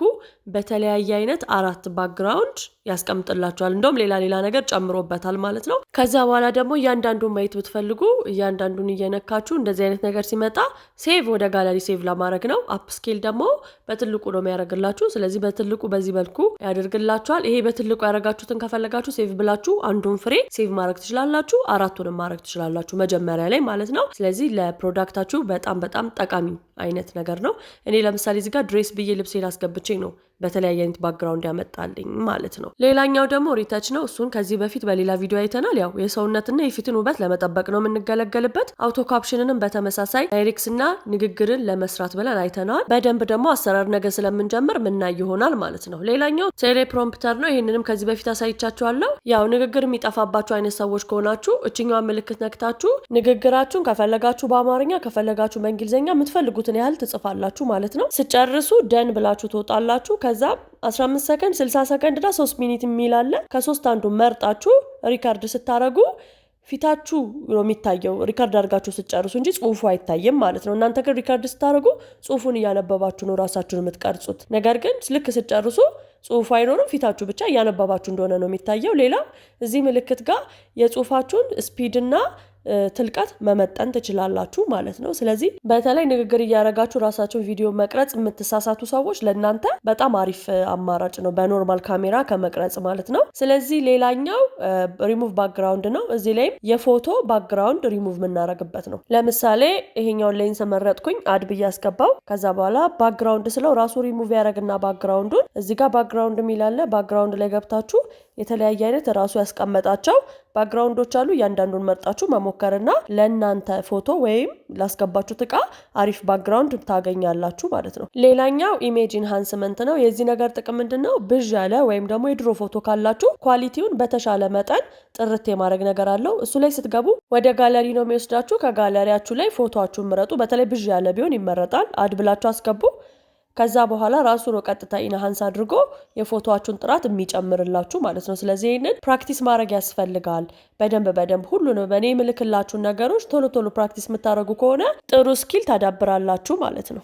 በተለያየ አይነት አራት background ያስቀምጥላችኋል። እንደውም ሌላ ሌላ ነገር ጨምሮበታል ማለት ነው። ከዛ በኋላ ደግሞ እያንዳንዱን ማየት ብትፈልጉ እያንዳንዱን እየነካችሁ እንደዚህ አይነት ነገር ሲመጣ save ወደ gallery save ለማድረግ ነው። Upscale ደግሞ በትልቁ ነው የሚያደርግላችሁ። ስለዚህ በትልቁ በዚህ መልኩ ያደርግላችኋል። ይሄ በትልቁ ያደረጋችሁትን ከፈለጋችሁ save ብላችሁ አንዱን ፍሬ save ማድረግ ትችላላችሁ። አራቱንም ማድረግ ትችላላችሁ መጀመሪያ ላይ ማለት ነው። ስለዚህ ለ product ኣችሁ በጣም በጣም ጠቃሚ አይነት ነገር ነው። እኔ ለምሳሌ እዚህ ጋር dress ብዬ ልብሴን አስገብቼ ነው በተለያየ አይነት background ያመጣልኝ ማለት ነው። ሌላኛው ደግሞ retouch ነው። እሱን ከዚህ በፊት በሌላ ቪዲዮ አይተናል። ያው የሰውነትና የፊትን ውበት ለመጠበቅ ነው የምንገለገልበት። Auto caption ንም በተመሳሳይ lyrics እና ንግግርን ለመስራት ብለን አይተነዋል። በደንብ ደግሞ አሰራር ነገር ስለምንጀምር ምናይ ይሆናል ማለት ነው። ሌላኛው teleprompter ነው። ይህንንም ከዚህ በፊት አሳይቻችኋለሁ። ያው ንግግር የሚጠፋባችሁ አይነት ሰዎች ከሆናችሁ እችኛዋን ምልክት ነክታችሁ ንግግራችሁን ከፈለጋችሁ በአማርኛ፣ ከፈለጋችሁ በእንግሊዝኛ የምትፈልጉትን ያህል ትጽፋላችሁ ማለት ነው። ስትጨርሱ done ብላችሁ ትወጣላችሁ። ከዛ 15 ሰከንድ፣ 60 ሰከንድ እና 3 minute የሚል አለ። ከሶስት አንዱ መርጣችሁ record ስታረጉ ፊታችሁ ነው የሚታየው record አድርጋችሁ ስትጨርሱ እንጂ ጽሁፉ አይታይም ማለት ነው። እናንተ ግን record ስታደርጉ ጽሁፉን እያነበባችሁ ነው ራሳችሁን የምትቀርጹት። ነገር ግን ልክ ስትጨርሱ ጽሁፉ አይኖርም፣ ፊታችሁ ብቻ እያነበባችሁ እንደሆነ ነው የሚታየው። ሌላ እዚህ ምልክት ጋር የጽሁፋችሁን speed ና ትልቀት መመጠን ትችላላችሁ ማለት ነው። ስለዚህ በተለይ ንግግር እያደረጋችሁ ራሳችሁን ቪዲዮ መቅረጽ የምትሳሳቱ ሰዎች ለእናንተ በጣም አሪፍ አማራጭ ነው፣ በ normal ካሜራ ከመቅረጽ ማለት ነው። ስለዚህ ሌላኛው ሪሙቭ ባክግራውንድ ነው። እዚህ ላይም የፎቶ ባክግራውንድ ሪሙቭ የምናደርግበት ነው። ለምሳሌ ይሄኛውን ሌንስ መረጥኩኝ፣ add ብዬ አስገባው። ከዛ በኋላ background ስለው ራሱ ሪሙቭ ያደረግና background ኡን እዚህ ጋር background የሚል አለ። Background ላይ ገብታችሁ የተለያየ አይነት ራሱ ያስቀመጣቸው background ኦች አሉ። እያንዳንዱን መርጣችሁ መሞከርና ለእናንተ ፎቶ ወይም ላስገባችሁት እቃ አሪፍ background ታገኛላችሁ ማለት ነው። ሌላኛው image enhancement ነው። የዚህ ነገር ጥቅም ምንድን ነው? ብዥ ያለ ወይም ደግሞ የድሮ ፎቶ ካላችሁ quality ውን በተሻለ መጠን ጥርት የማድረግ ነገር አለው። እሱ ላይ ስትገቡ ወደ ጋለሪ ነው የሚወስዳችሁ። ከጋለሪያችሁ ላይ ፎቶችሁን ምረጡ። በተለይ ብዥ ያለ ቢሆን ይመረጣል። Add ብላችሁ አስገቡ። ከዛ በኋላ ራሱ ነው ቀጥታ enhance አድርጎ የፎቶዋችሁን ጥራት የሚጨምርላችሁ ማለት ነው። ስለዚህ ይህንን practice ማድረግ ያስፈልጋል። በደንብ በደንብ ሁሉንም እኔ የምልክላችሁን ነገሮች ቶሎ ቶሎ practice የምታደርጉ ከሆነ ጥሩ skill ታዳብራላችሁ ማለት ነው።